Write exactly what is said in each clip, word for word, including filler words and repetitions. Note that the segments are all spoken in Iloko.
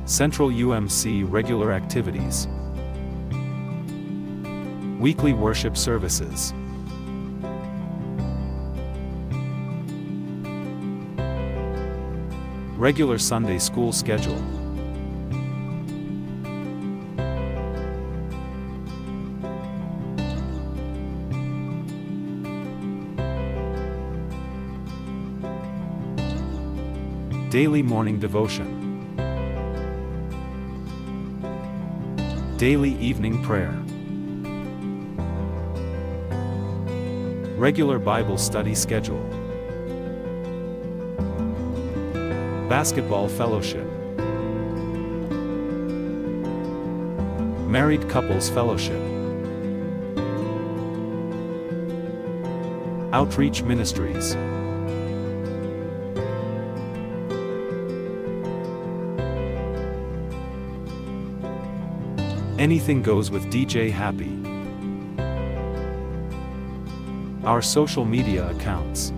Central U M C regular activities. Weekly worship services. Regular Sunday school schedule. Daily morning devotion. Daily evening prayer. Regular Bible study schedule. Basketball fellowship. Married couples fellowship. Outreach ministries. Anything goes with D J Happy. Our social media accounts.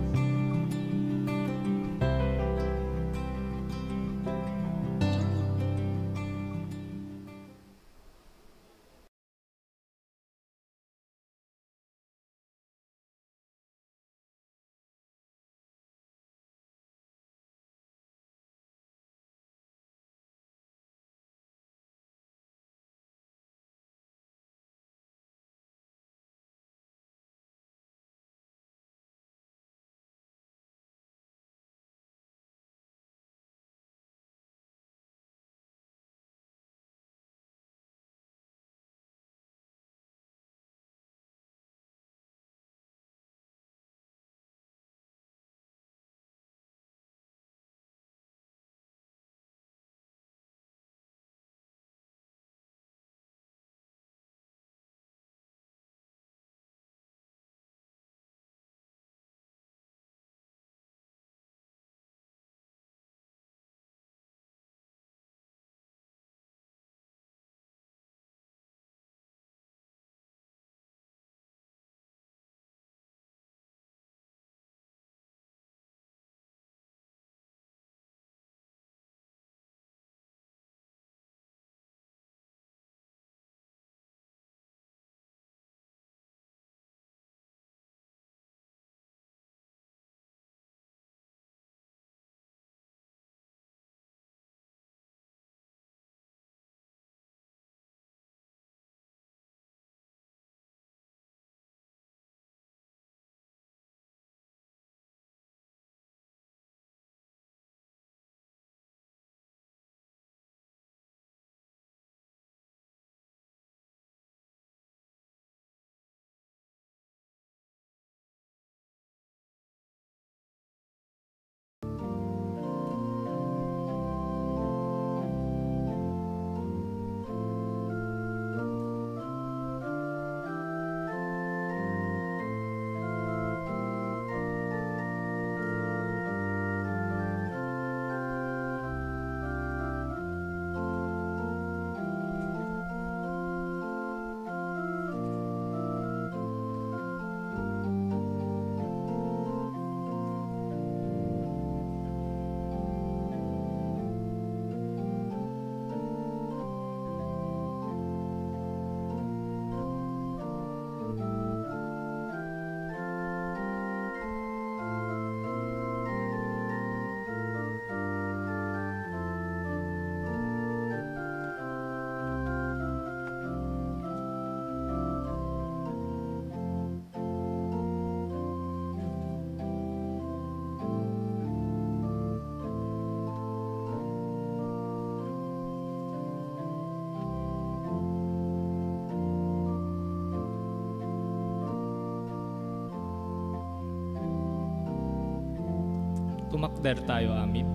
Tumakder tayo amin.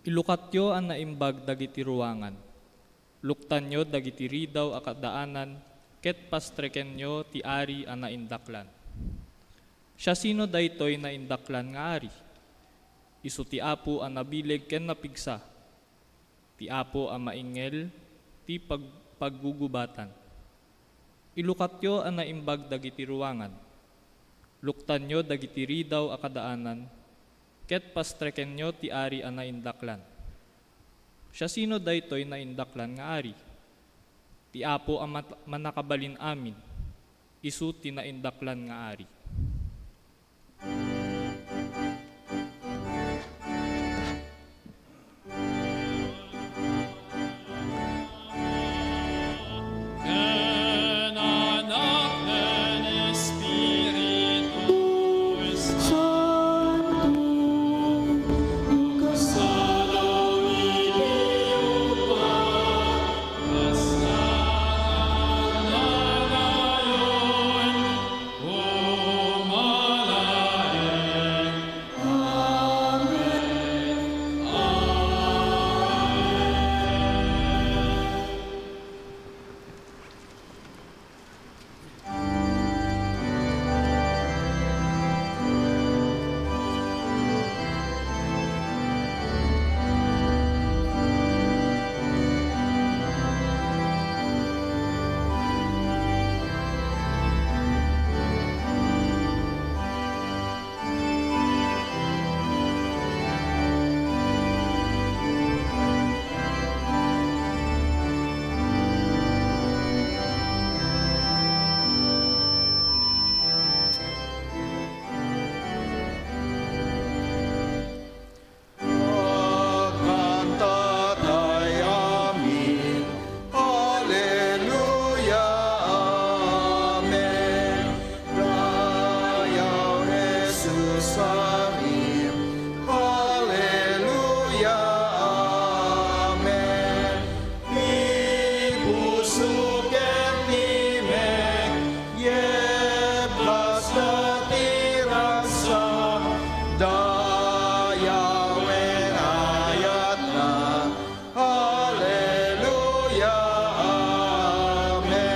Ilukatyo a naimbag dagiti ruangan. Luktanyo dagiti ridaw a kadaanan, ket pastrekenyo ti ari a naindaklan. Siasino daytoy naindaklan nga ari? Isu ti Apo a nabileg ken napigsa, ti Apo a maingel ti pag-, paggugubatan. Ilukatyo a naimbag dagiti ruangan. Luktanyo dagiti ridaw a kadaanan, ket pastrekenyo ti ari a naindaklan. Siasino daytoy naindaklan nga ari? Ti Apo a mat-, Mannakabalin-amin, isu ti naindaklan nga ari. Ken Anak ken Espiritu Santo. Kanta tay amin, Alleluia, amen. Dayaw Jesus amin, Alleluia, amen. Ti puso ken ni mek, yeblasda ti ragsak, dayawen ayatna. Alleluia, amen.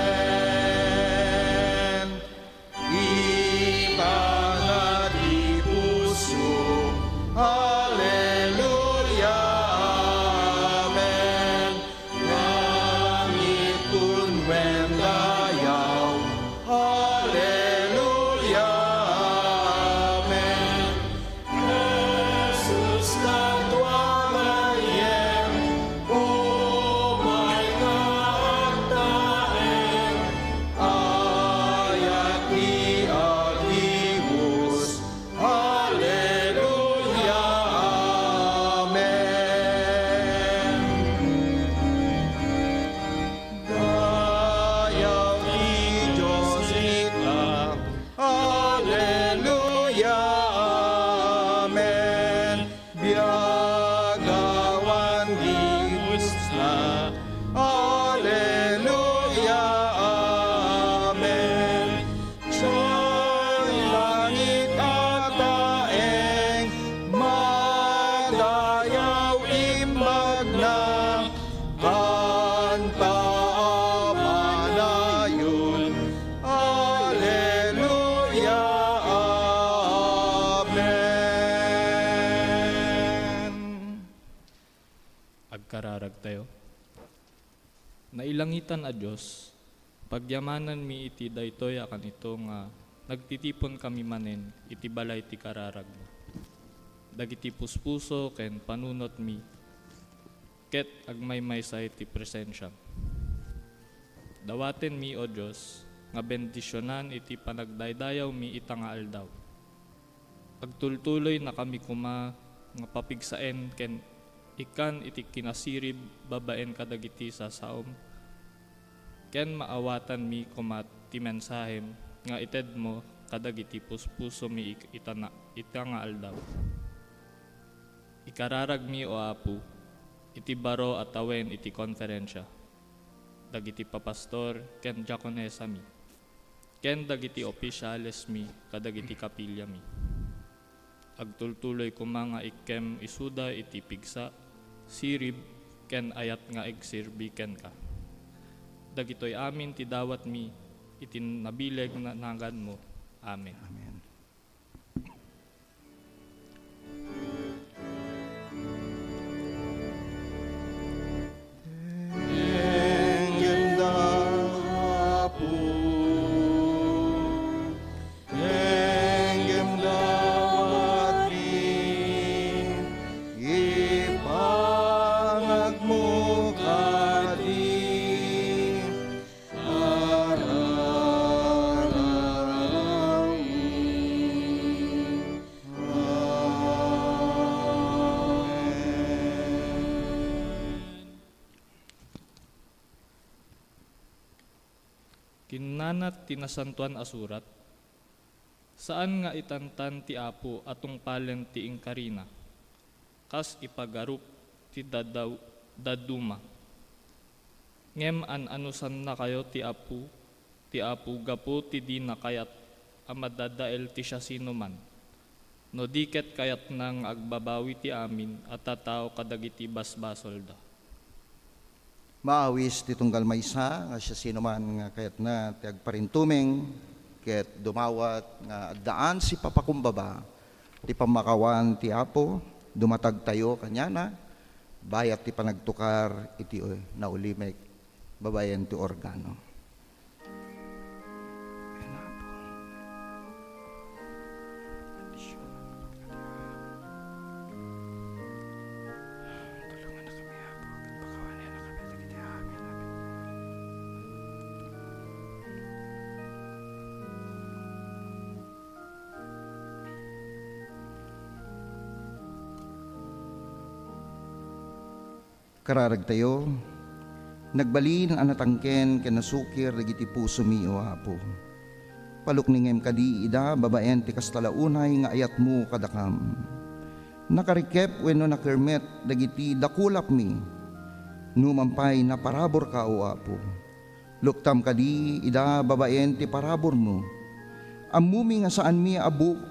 Itana ti puso. Alleluia, amen. Langit unwen dayaw. Alleluia, amen. Jesus, kadua gayem, umay nga agtaeng, ayat ti agibus. Alleluia, amen. Dayaw ti Dios ita. Alleluia, amen. Biag awan gibusna. Alleluia, amen. Diay langit a taeng, madayaw imbagna. Kanta a manayon, Alleluia, amen. Agkararagtayo. Nailangitan a Dios, pagyamananmi iti daytoy a kanito nga nagtitiponkami manen iti balay ti kararagmo. Dagiti puspuso ken panunotmi ket agmaymaysa iti presensiam. Dawatenmi, O Dios, nga bendisionan iti panagdaydayawmi ita nga aldaw. Agtultuloynakami koma nga papigsaen ken ikkan iti kinasirib babaen kadagiti sasaom, ken maawatanmi koma ti mensahem nga itedmo kadagiti puspusomi ik-, itana-, ita nga aldaw. Ikararagmi, O Apo, iti baro a tawen iti konferensia, dagiti papastor ken diakonesami, ken dagiti ofisialesmi kadagiti kapiliami. Agtultuloy koma nga ikkem isuda iti pigsa, sirib, ken ayat nga agserbi kenka. Dagitoy amin ti dawatmi iti nabileg nga naganmo. Amen. Amen. Denggem da, Apo. Denggem dawatmi. Innanat ti Nasantoan a Surat, saan nga itantan ti Apo a tungpalen ti inkarina, kas ipagarup ti dadaw-, dadduma. Ngem an-anusannakayo ti Apo, ti Apo gapu ti dina kayat a madadael ti siasinoman, no di ket kayatna nga agbabawi ti amin a tattao kadagiti basbasolda. Maawis ti tunggal maysa nga siasinoman nga kayatna ti agparintumeng ket dumawat nga addaan sipapakumbaba ti pammakawan ti Apo, dumatagtayo kaniana, bayat ti panagtukar iti naulimek babaen ti organo. Kararagtayo, nagbalin a natangken ken nasukir dagiti pusomi, O Apo. Palukningem kadi ida babaen ti kasta la unay nga ayatmo kadakam. Nakarikep wenno nakermet dagiti dakulapmi. Numan pay naparaburka, O Apo. Luktam kadi ida babaen ti paraburmo. Ammomi nga saanmi a bu-,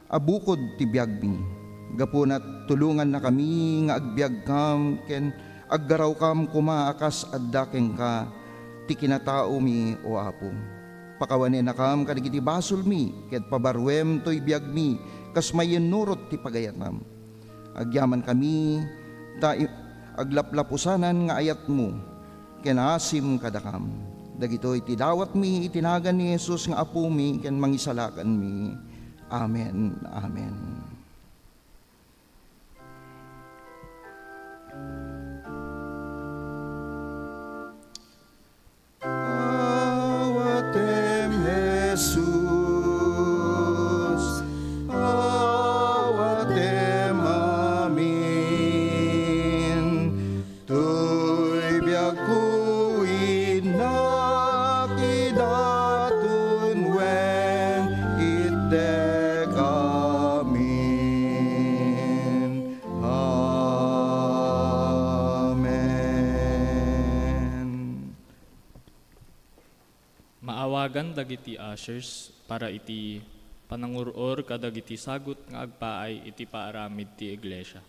a bukod ti biagmi. Gapuna, tulongannakami nga agbiagkam ken aggarawkam koma a kas adda kenka ti kinataomi, O Apo. Pakawanennakam kadagiti basolmi ket pabaruem toy biagmi kas mayen nurot ti pagayatam. Agyamankami ta i-, aglaplapusanan nga ayatmo ken asim kadakam. Dagitoy ti dawatmi iti nagan ni Jesus nga Apomi ken Mangisalakanmi. Amen. Amen. Awatem, Jesus, awatem amin. Toy biagko innak ida ton wen itdek amin. Amen. Maawagan dagiti ushers para iti panangur-or kadagiti sagut nga agpaay iti paaramid ti iglesia.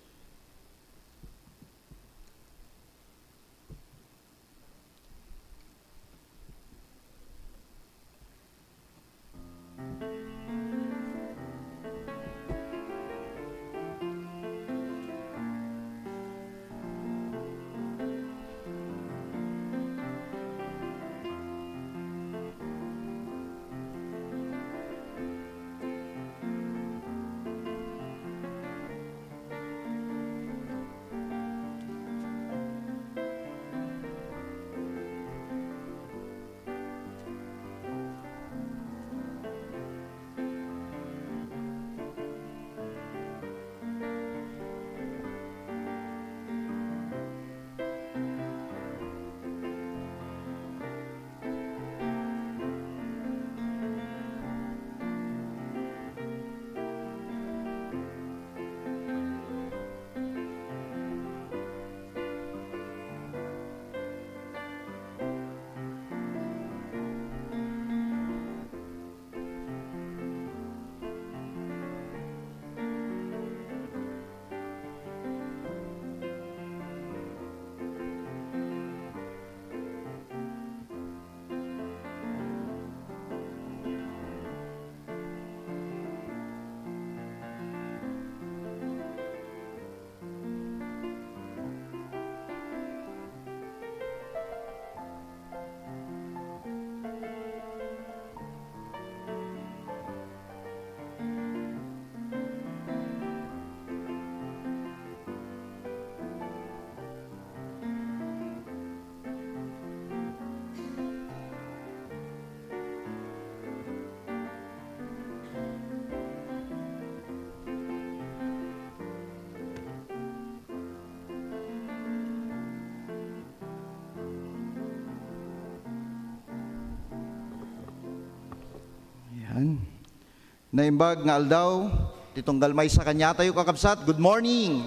Naimbag nga aldaw, ti tunggal maysa kaniatayo, kakabsat. Good morning!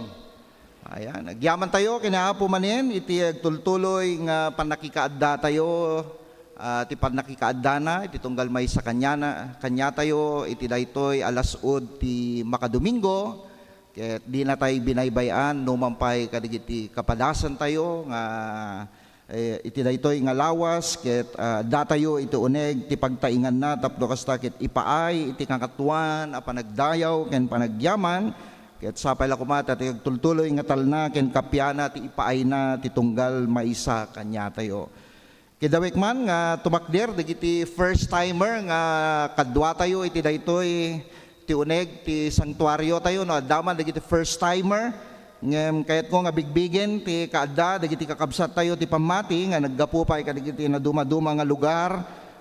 Ayan, agyamantayo ken ni Apo manen iti agtultuloy nga pannakikaaddatayo, ah, ti pannakikaaddana iti tunggal maysa kaniana, kaniatayo iti daytoy a las-ud ti makadomingo, ket dinatay binaybay-an no man pay kadagiti kapadasantayo nga eh, iti daytoy nga lawas ket, ah, datayo iti uneg ti pagtainganna tapno kasta ket ipaay iti kangatoan a panagdayaw ken panagyaman, ket sapay la koma ta ti agtultuloy nga talna ken kapiana ti ipaayna ti tunggal maysa kaniatayo. Kidawek man nga tumakder dagiti first timer nga kaduatayo iti daytoy ti uneg ti sanktuariotayo, no, adda man dagiti first timer. Ngem kayatko nga bigbigen ti kaadda dagiti kakabsattayo ti pammati nga naggapu pay kadagiti nadumaduma nga lugar,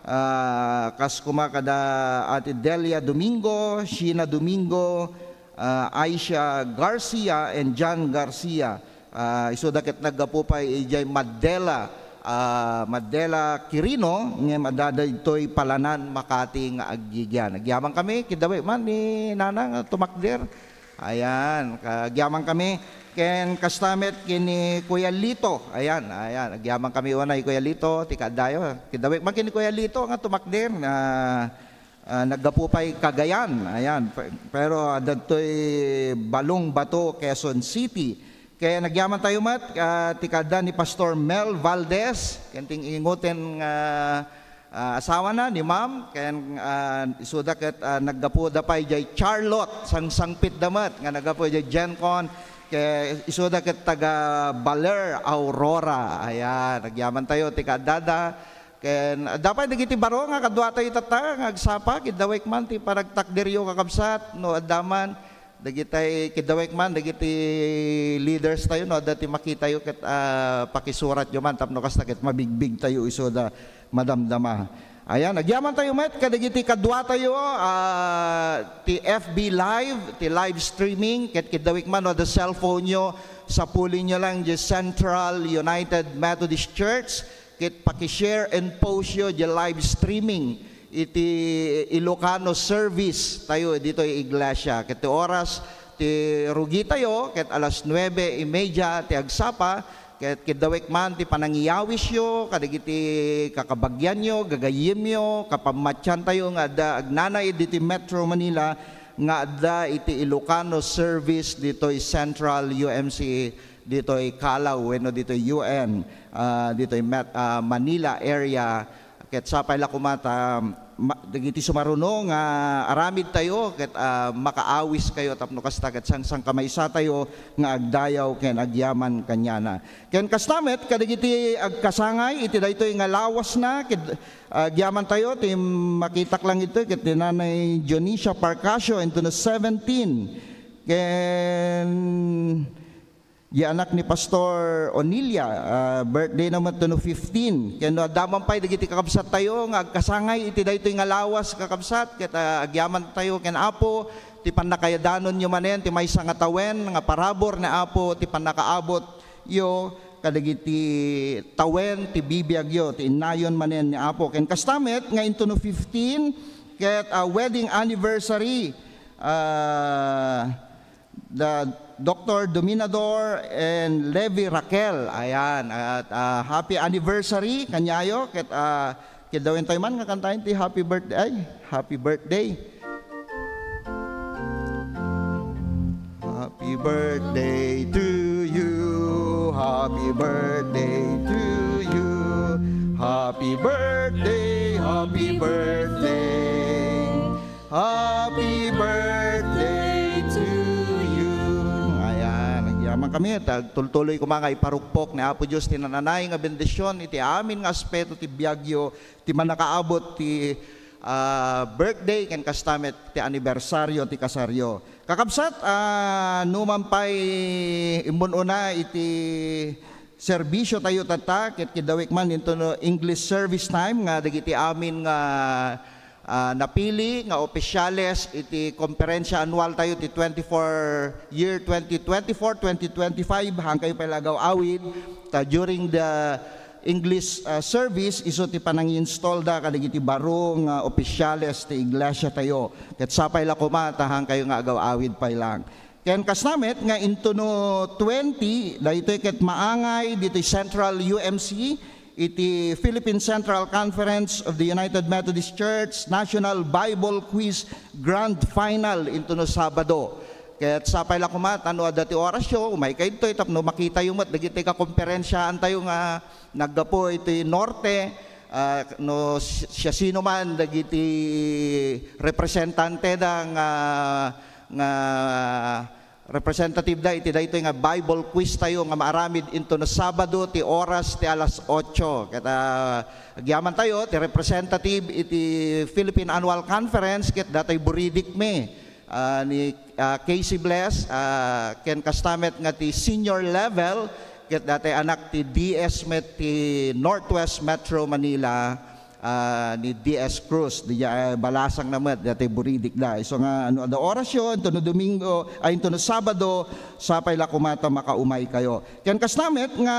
ah, kas koma kada Ate Delia Domingo, Sheena Domingo, ah, Aisha Garcia, and John Garcia. Ah, isuda ket naggapu pay idiay Mandela, ah, Mandela, Quirino, ngem adda daytoy Palanan, Makati nga aggigian. Agyaman kami, kidawek man ni Nana nga tumakder. Ayan, ka-, agyaman kami. Ken kasta met ken ni Kuya Lito. Ayan, ayan, agyaman kami unay Kuya Lito, ti kaaddayo. Kidawek man ken ni Kuya Lito nga tumakder. Ah, ah, naggapu pay Cagayan. Ayan, pe-, pero adda toy Balong Bato, Quezon City. Ken agyamantayo met, ah, ti kaadda ni Pastor Mel Valdez, ken ti ingoten nga, ah, asawana ni Ma'am, ken, ah, isuda ket, ah, naggapuda pay diay Charlotte, sangsangpitda met nga naggapu diay Gen Con, ke-, isuda ket taga Baler, Aurora. Ayan, agyamantayo ti kaaddada. Ken adda pay dagiti baro nga kaduatayo tatta nga agsapa, kidawek man ti panagtakderyo, kakabsat, no adda man dagitay, kidawek man dagiti leaders tayo, no adda ti makitayo ket, ah, pakisuratyo man tapno kasta ket mabigbigtayo isuda madamdama. Ayan, agyamantayo met kadagiti kaduatayo, ah, ti F B Live, ti live streaming, ket kidawek man no adda cellphone-yo, sapulinyo lang di Central United Methodist Church, ket paki-share and post-yo di live streaming iti Ilocano service tayo ditoy iglesia. Ket ti oras ti rugitayo, ket alas nuebe y media ti agsapa, ket kidawek man ti panangiyawisyo kadagiti kakabagianyo, gagayyemyo, kapammatiantayo nga adda agnanaed ditoy Metro Manila nga adda iti Ilocano service ditoy Central U M C A, ditoy Callao wenno ditoy U N, ah, ditoy Met-, ah, Manila area. Ket sapay la koma ta ma-, dagiti sumaruno nga aramidtayo ket, ah, makaawiskayo tapno kasta ket sangsangkamaysatayo nga agdayaw ken agyaman kaniana. Ken kasta met kadagiti agkasangay iti daytoy nga lawasna, ket agyamantayo ti makitak lang itoy ket ni Nanay Dionisia Parcasio, intono seventeen. Ken di anak ni Pastor Onilia, ah, birthday na met no fifteen. Ken no adda man pay dagiti kakabsattayo nga agkasangay iti daytoy nga lawas, kakabsat, ket, ah, agyamantayo ken Apo ti pannakayadanonyo manen ti maysa nga tawen nga parabur ni Apo ti pannakaabotyo kadagiti tawen ti bibiagyo ti innayon manen ni Apo. Ken kasta met nga intono fifteen ket, ah, wedding anniversary, ah, the Doctor Dominador and Levi Raquel. Ayan, at, ah, happy anniversary kaniayo. Ket, ah, kidawentayo man nga kantaen ti happy birthday. Ay, happy birthday. Happy birthday to you. Happy birthday to you. Happy birthday, happy birthday. Happy birthday to you. Ayan, agyaman kami. Agtultuloy koma nga iparukpok ni Apo Dios ti nananay nga bendision iti amin nga aspeto ti biagyo, ti mannakaabot ti, ah, birthday ken kasta met ti anibersaryo ti kasaryo. Kakabsat, ah, no man pay immun-una iti serbisyo tayo tatta, ket kidawek man into no English service time nga dagiti amin nga, ah, napili nga opisyales iti konferensya anual tayo ti twenty-four, year twenty twenty-four, twenty twenty-five, haan kayo pay la agaw-awid. Ta during the English, ah, service, isu ti panangi-installda kadagiti baro nga opisyales ti iglesia tayo. Ket sapay la koma ta haankayo nga agaw-awid pay lang. Ken kasna met nga intono twenty, daytoy ket maangay ditoy Central U M C, iti Philippine Central Conference of the United Methodist Church National Bible Quiz Grand Final intono Sabado. Ket sapay la koma ta no adda ti orasyo, umaykayo ditoy tapno makitayo met dagiti kakomperensiaantayo nga naggapu iti norte, ah, no si-, siasinoman dagiti representanteda nga, nga representative da iti daytoy nga Bible quiz tayo nga maaramid intono Sabado ti oras ti alas otso. Ket, ah, agyaman tayo ti representative iti Philippine Annual Conference ket datoy buridikmi, ah, ni, ah, Casey Bless, ah, ken kasta met nga ti senior level ket datoy anak ti D S met ti Northwest Metro Manila, ah, ni D S Cruz. Diay, eh, balasangna met, datoy buridikda. Isu nga, no adda orasyo, intono Domingo, ay, intono Sabado, sapay la koma ta makaumaykayo. Ken kasna met nga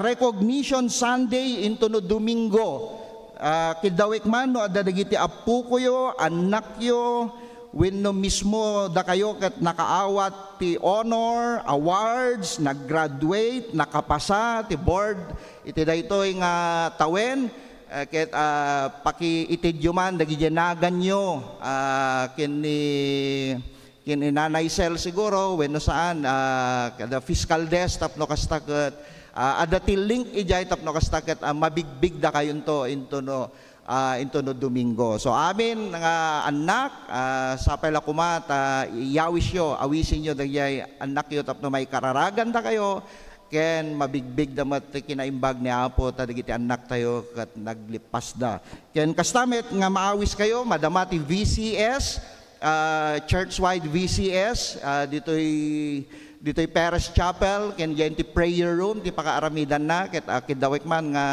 Recognition Sunday intono Domingo. Ah, kiddawek man no adda dagiti appokoyo, annakyo, wenno mismo dakayo ket nakaawat ti honor, awards, nag-graduate, nakapasa ti board iti daytoy nga tawen, eh, ket, ah, pakiitedyo man dagiti naganyo, ah, ken ni, ken ni Nanay Sel siguro, wenno saan, ah, kada fiscal desk tapno kasta ket, ah, adda ti link idiay tapno kasta ket, ah, mabigbigdakayonto intono, ah, intono Domingo. So, amin nga annak, ah, sapay la koma ta iyawisyo, awisenyo dagiti annakyo tapno maikararagandakayo, ken mabigbigda met ti kinaimbag ni Apo ta dagiti annaktayo ket naglippasda. Ken kasta met nga maawiskayo, madama ti V C S, ah, church-wide V C S, ah, ditoy, ditoy Perez Chapel, ken diay ti prayer room, ti pakaaramidanna, ket, ah, kiddawek man nga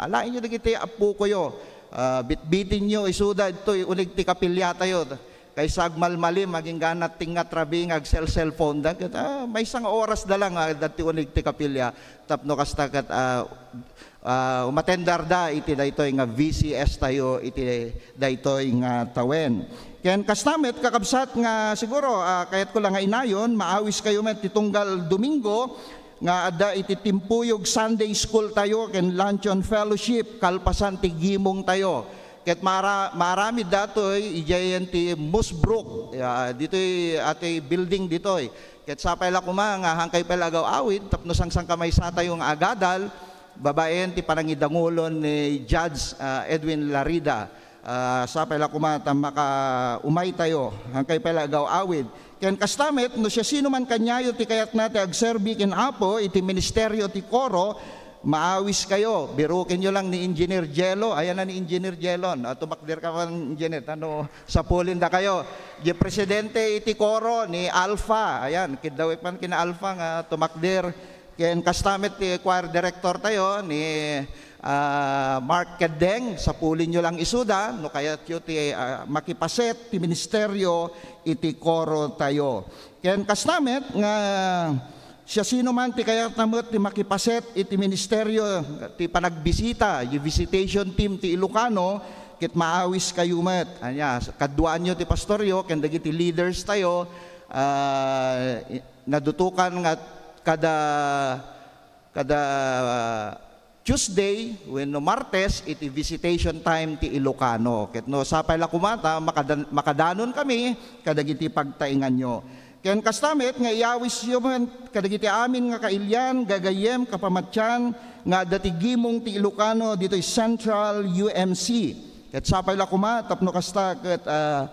alaenyo dagiti appokoyo, ah, bitbitinyo isuda ditoy unig ti kapiliatayo. Kaysa agmalmalim, agingganat ti nga trabi nga agsel-cellphone da, ket, ah, maysa nga oras da lang, ah, dati unig ti kapilya, tapno kasta ket, ah, ah, umatendarda iti daytoy nga V C S tayo iti daytoy nga tawen. Ken kasta met, kakabsat, nga siguro, ah, kayatko la nga inayon, maawiskayo met ti tunggal Domingo nga adda iti Timpuyog Sunday School tayo ken Luncheon Fellowship kalpasan ti gimong tayo. Ket maara-, maaramid datoy idiayen ti Mossbrook, ah, ditoy, atoy building ditoy. Ket sapay la koma nga hankay pay la agaw-awid tapno sangsangkamaysa tayo nga agadal babaen ti panangidangolon ni Judge, ah, Edwin Larida. Ah, sapay la koma ta makaumay tayo, hankay pay la agaw-awid. Ken kasta met, no siasino man kaniayo ti kayatna ti agserbi ken Apo iti ministerio ti koro, maawiskayo. Birukenyo lang ni Engineer Jello. Ayan na ni Engineer Jello. Ah, tumakder ka man, Engineer. Ano, sapulindakayo. Di presidente iti koro ni Alpha. Ayan, kiddawek man ken Alpha nga tumakder. Ken kasta met ti choir director tayo ni, ah, Mark Kedeng, sapulinyo lang isuda no kayatyo ti, ah, makipaset ti ministerio iti koro tayo. Ken kasta met nga siasino man ti kayatna met ti makipaset iti ministerio ti panagbisita, ti visitation team ti Ilocano, ket maawiskayo met. Ania, kaduaanyo ti pastoryo ken dagiti leaders tayo, ah, nadutokan nga kada, kada Tuesday wenno Martes iti visitation time ti Ilocano. Ket no sapay la koma ta makadan-, makadanon kami kadagiti pagtaenganyo. Ken kasta met nga iyawisyo met kadagiti amin nga kailian, gagayyem, kapamatian nga adda ti gimong ti Ilocano ditoy Central U M C. Ket sapay la koma tapno kasta ket, ah,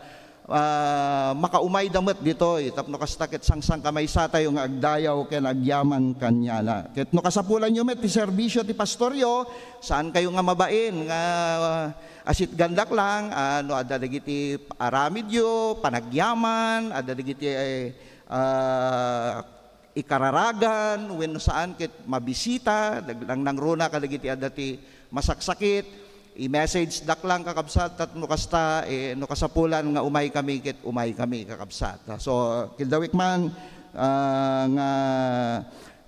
ah, makaumayda met ditoy tapno kasta ket sangsangkamaysa tayo nga agdayaw ken agyaman kaniana. Ket no kasapulanyo met ti serbisio ti pastoryo, saan kayo nga mabain nga, ah, asitgandak lang, ah, no adda dagiti aramidyo, panagyaman, adda dagiti, eh, ah, ikararagan wenno saan ket mabisita, dag-, nangnangruna kadagiti adda ti masaksakit, i-message dak lang, kakabsat, tapno kasta, eh, no kasapulan nga umay kami ket umay kami, kakabsat. So, kiddawek man, ah, nga,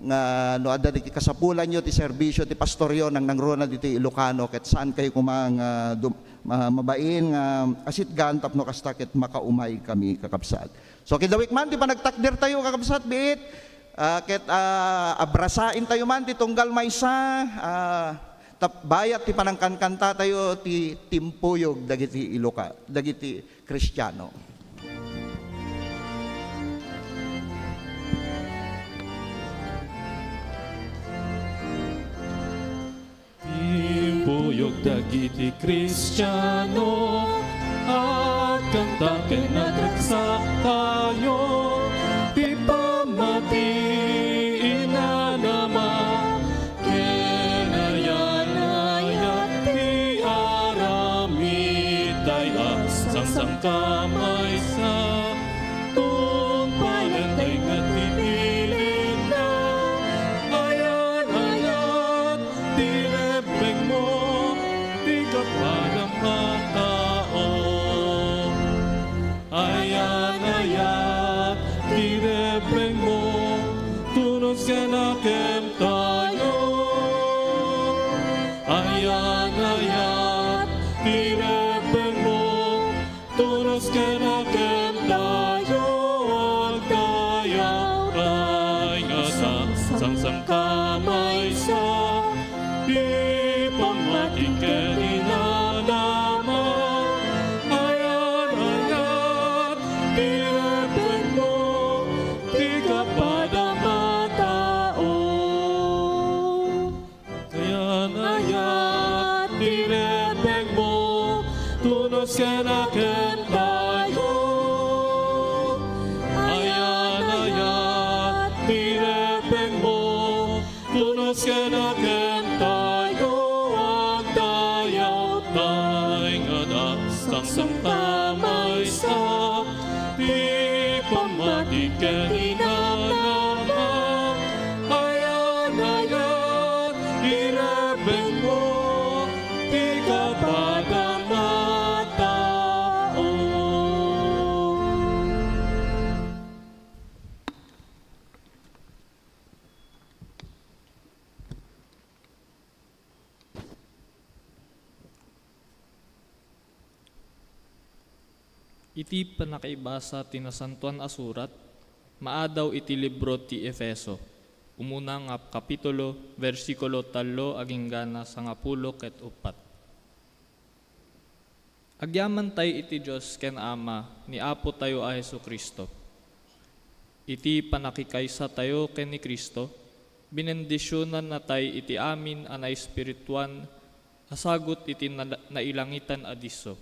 nga no adda dagiti kasapulanyo ti serbisio ti pastoryo, nangnangruna ditoy Ilocano, ket saan kayo koma nga dum-, ma-, mabain nga asitgan tapno kasta ket makaumay kami, kakabsat. So, kidawik man ti panagtakder tayo, kakabsat, biit. Ah, ket, ah, abrasain tayo man ti tunggal maysa, ah, tap-, bayat ti panangkankanta tayo ti timpuyog dagiti Iloka-, dagiti Kristiano. Timpuyog dagiti Kristiano, agkanta ken agragsaktayo, ti pammati inanama, ken ayan-ayat ti aramid tay a sangsangkamaysa. Tungpalen tay nga ti pilinna, ayan-ayat ti rebbengmo, ti kapadam a tao. Ayan-ayat ti rebbengmo, tunos ken akem tayo. Ayan-ayat ti rebbengmo, tunos ken akem tayo, agdayaw tay nga sang-, sangsangkamaysa. Ti pammati ket inanama, ayan-ayat ti rebbengmo, ti kapadam a tao. Ayan-ayat ti rebbengmo, tunos ken akem tayo. Ayan-ayat ti rebbengmo, tunos ken akem tayo. Agdayaw tay nga sangsangkamaysa. Ti pammati ket inanama, ayan-ayat ti rebbengmo, ti kapadam a tao. Iti pannakaibasa ti Nasantoan a Surat, maadaw iti libro ti Efeso, umuna nga kapitulo, bersikulo tallo agingga na sangapulo ket uppat. Agyamantay iti Dios ken Ama ni Apotayo a Jesu-Cristo. Iti pannakikaysatayo ken ni Cristo, binendisionannatay iti amin a naespirituan a sagut iti na-, nailangitan a disso.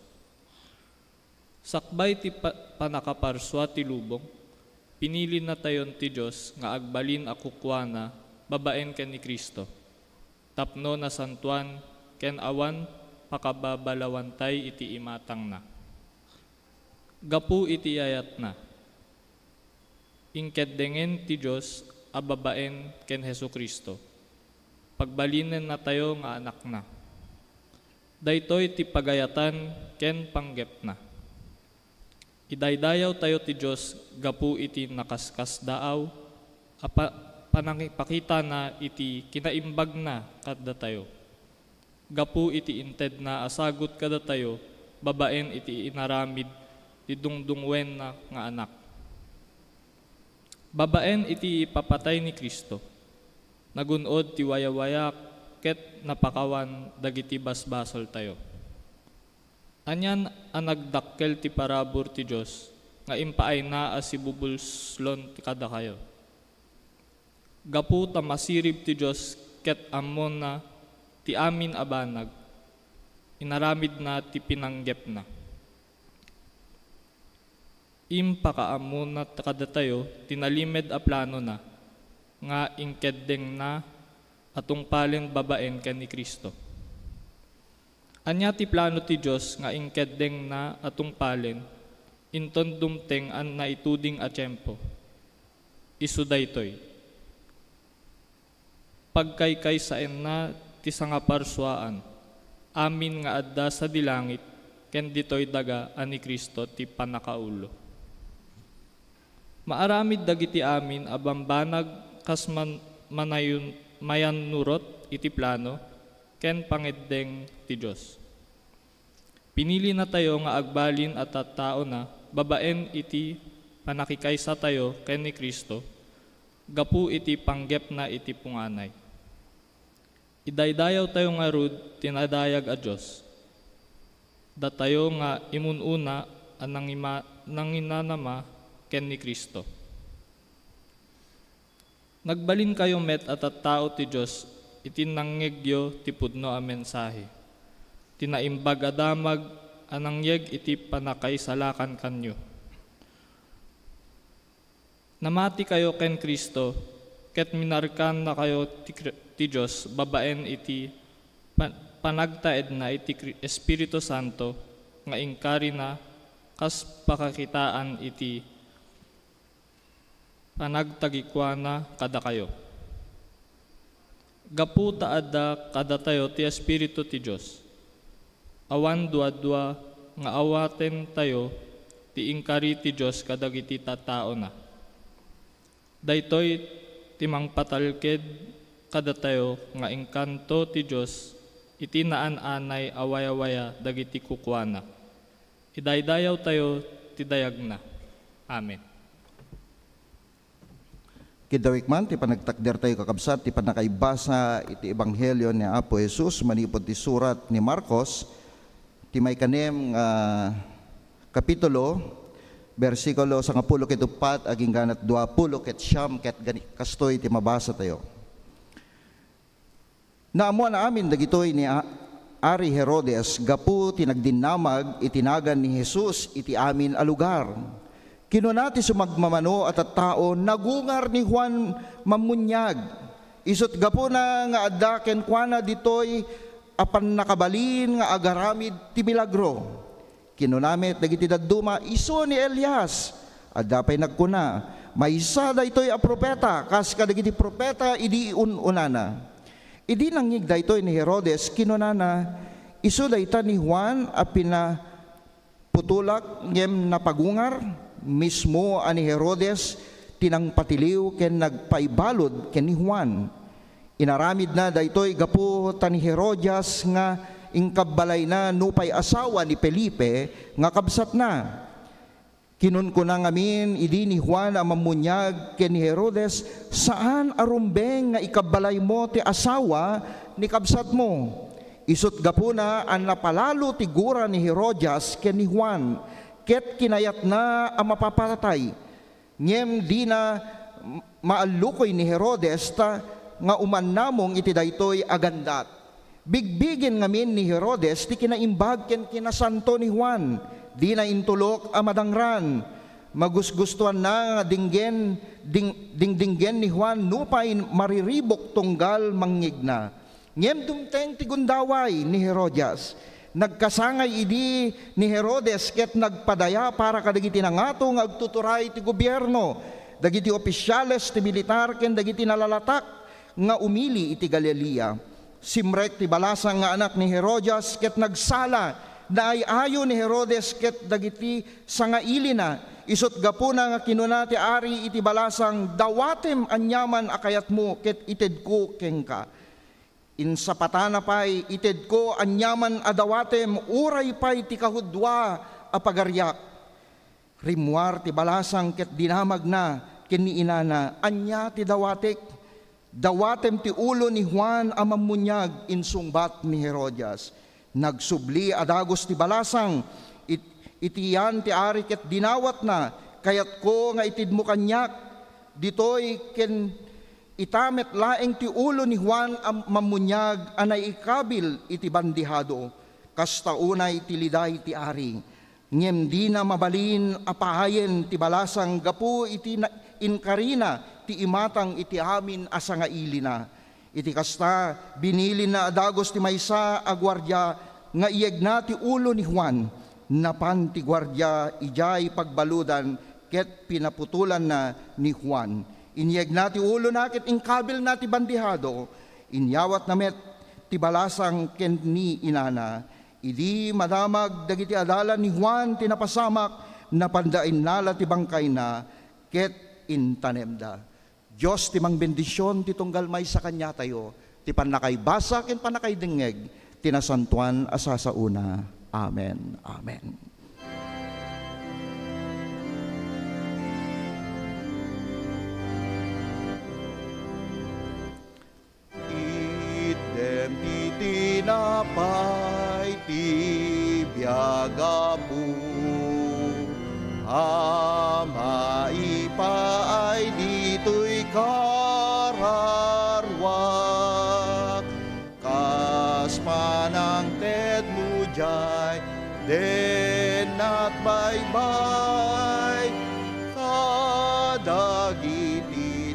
Sakbay ti pa-, pannakaparsua ti lubong, pinilinatayon ti Dios nga agbalin a kukuana babaen ken ni Cristo, tapno nasantoan ken awan pakababalawantay iti imatangna. Gapu iti ayatna, inkeddengen ti Dios a babaen ken Jesu-Cristo, pagbalinennatayo nga anakna. Daytoy ti pagayatan ken panggepna. Idaydayawtayo ti Dios gapu iti nakaskasdaaw a pa-, panangipakitana iti kinaimbagna kadatayo, gapu iti intedna a sagut kadatayo babaen iti inaramid ti dungdungngoenna nga Anak. Babaen iti ipapatay ni Cristo, nagun-od ti wayawaya ket napakawan dagiti basbasoltayo. Anian a nagdakkel ti parabur ti Dios nga impaayna a sibubulslon kadakayo. Gapu ta masirib ti Dios ket ammona ti amin a banag, inaramidna ti pinanggepna. Impakaammona kadatayo ti nalimed a planona nga inkeddengna a tungpalen babaen ken ni Cristo. Ania ti plano ti Dios nga inkeddengna a tungpalen inton dumteng a naituding a tiempo? Isu daytoy: pagkaykaysaenna ti sangaparsuaan amin nga adda sadi langit ken ditoy daga a ni Cristo ti pannakaulo. Maaramid dagiti amin a bambanag kas man-, manayun-, mayannurot iti plano ken pangeddeng ti Dios. Pinilinatayo nga agbalin a tattaona babaen iti pannakikaysatayo ken ni Cristo gapu iti panggepna iti punganay. Idaydayawtayo ngarud ti nadayag a Dios, datayo nga imun-una a nangima-, nanginanama ken ni Cristo. Nagbalinkayo met a tattao ti Dios iti nangngegyo ti pudno a mensahe, ti naimbag a damag a nangyeg iti pannakaisalakankanyo. Namatikayo ken Cristo, ket minarkannakayo ti Cri-, ti Dios babaen iti pa-, panagtaedna iti Cri-, Espiritu Santo nga inkarina kas pakakitaan iti panagtagikuana kadakayo. Gapu ta adda kadatayo ti Espiritu ti Dios, awan duadua nga awatentayo ti inkari ti Dios kadagiti tattaona. Daytoy ti mangpatalked kadatayo nga inkanto ti Dios iti naan-anay a wayawaya dagiti kukuana. Idaydayawtayo ti dayagna. Amen. Kiddawik man ti panagtakdertayo, kakabsat, ti pannakaibasa iti Ebanghelio ni Apo Jesus manipud ti surat ni Marcos, ti maikanem nga kapitulo, bersikulo sangapulo ket uppat agingganat duapulo ket siam, ket gani-, kastoy ti mabasatayo. Naammoan amin dagitoy ni A-, Ari Herodes gapu ti nagdinnamag iti nagan ni Jesus iti amin a lugar. Kinuna ti sumagmamano a tattao, "Nagungar ni Juan Mammuniag. Isut' gapuna nga adda kenkuana ditoy a pannakabalin nga agaramid ti milagro." Kinuna met dagiti dadduma, "Isu ni Elias." Adda pay nagkuna, "Maysa daytoy a profeta, kas kadagiti profeta idi un-unana." Idi nangngeg daytoy ni Herodes, kinunana, "Isu dayta ni Juan a pinaputulak ngem napagungar." Mismo a ni Herodes ti nangpatiliw ken nagpaibalud ken ni Juan. Inaramidna daytoy gapu ta ni Herodias nga inkabbalayna nupay asawa ni Felipe nga kabsatna. Kinunkuna ngamin idi ni Juan a Mammuniag ken ni Herodes, "Saan a rumbeng nga ikabbalaymo ti asawa ni kabsatmo. Isut' gapuna a napalalo ti gura ni Herodias ken ni Juan, ket kinayatna a mapapatay." Ngem dina maallukoy ni Herodes ta nga umannamong iti daytoy a gandat. Bigbigin ngamin ni Herodes ti kinaimbag ken kinasanto ni Juan. Dina intulok a madangran. Magusgustoanna nga dinggen, ding-, dingdinggen ni Juan nupay mariribuk tunggal mangngegna. Ngem dumteng ti gundaway ni Herodias. Nagkasangay idi ni Herodes ket nagpadaya para kadagiti nangato nga agtuturay ti gobierno, dagiti opisiales ti militar ken dagiti nalalatak nga umili iti Galilea. Simrek ti balasang nga anak ni Herodias ket nagsala. Naay-ayo ni Herodes ket dagiti sangailina. Isut' gapuna nga kinuna ti ari iti balasang, "Dawatem aniaman a kayatmo ket itedko kenka." Insapatana pay, "Itedko aniaman a dawatem, uray pay ti kahudua a pagariak." Rimmuar ti balasang ket dinamagna ken ni inana, "Ania ti dawatek?" "Dawatem ti ulo ni Juan a Mammuniag," insungbat ni Herodias. Nagsubli a dagus ti balasang it-, iti yan ti ari ket dinawatna, "Kayatko nga itedmo kaniak ditoy ken ita met laeng ti ulo ni Juan a Mammuniag a naikabil iti bandihado." Kasta unay ti liday ti ari. Ngem dina mabalin a paayen ti balasang gapu iti na-, inkarina ti imatang iti amin a sangailina. Iti kasta, binilinna a dagus ti maysa a guardia nga iyegna ti ulo ni Juan. Napan ti guardia idiay pagbaludan ket pinaputolanna ni Juan. Inyegna ti ulona ket inkabilna ti bandihado. Inyawatna met ti balasang ken ni inana. Idi madamag dagiti adalan ni Juan ti napasamak, napanda innala ti bangkayna ket intanemda. Dios ti mangbendision ti tunggal maysa kaniatayo, ti pannakaibasa ken pannakaidengngeg ti nasantoan a sasaona. Amen. Amen. Itdem ti tinapay ti biag, Apo, a maipaay ditoy kararuak, kas panangtedmo diay dennat baybay kadagiti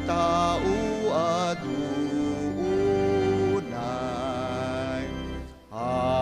tao a dunay. Amen.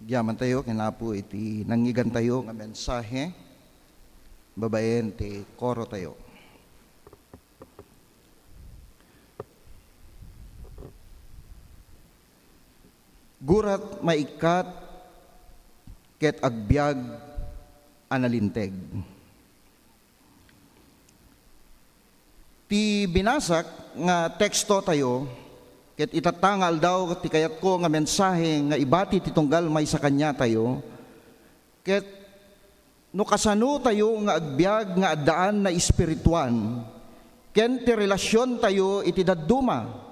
Agyamantayo ken Apo iti nangngegantayo nga mensahe babaen ti korotayo. Gurat maikkat ket agbiag a nalinteg. Ti binasak nga teksto tayo, ket itatta nga aldaw ti kayatko nga mensahe nga ibati ti tunggal maysa kaniatayo, ket no kasano tayo nga agbiag nga addaan nga espirituan, ken ti relasion tayo iti dadduma.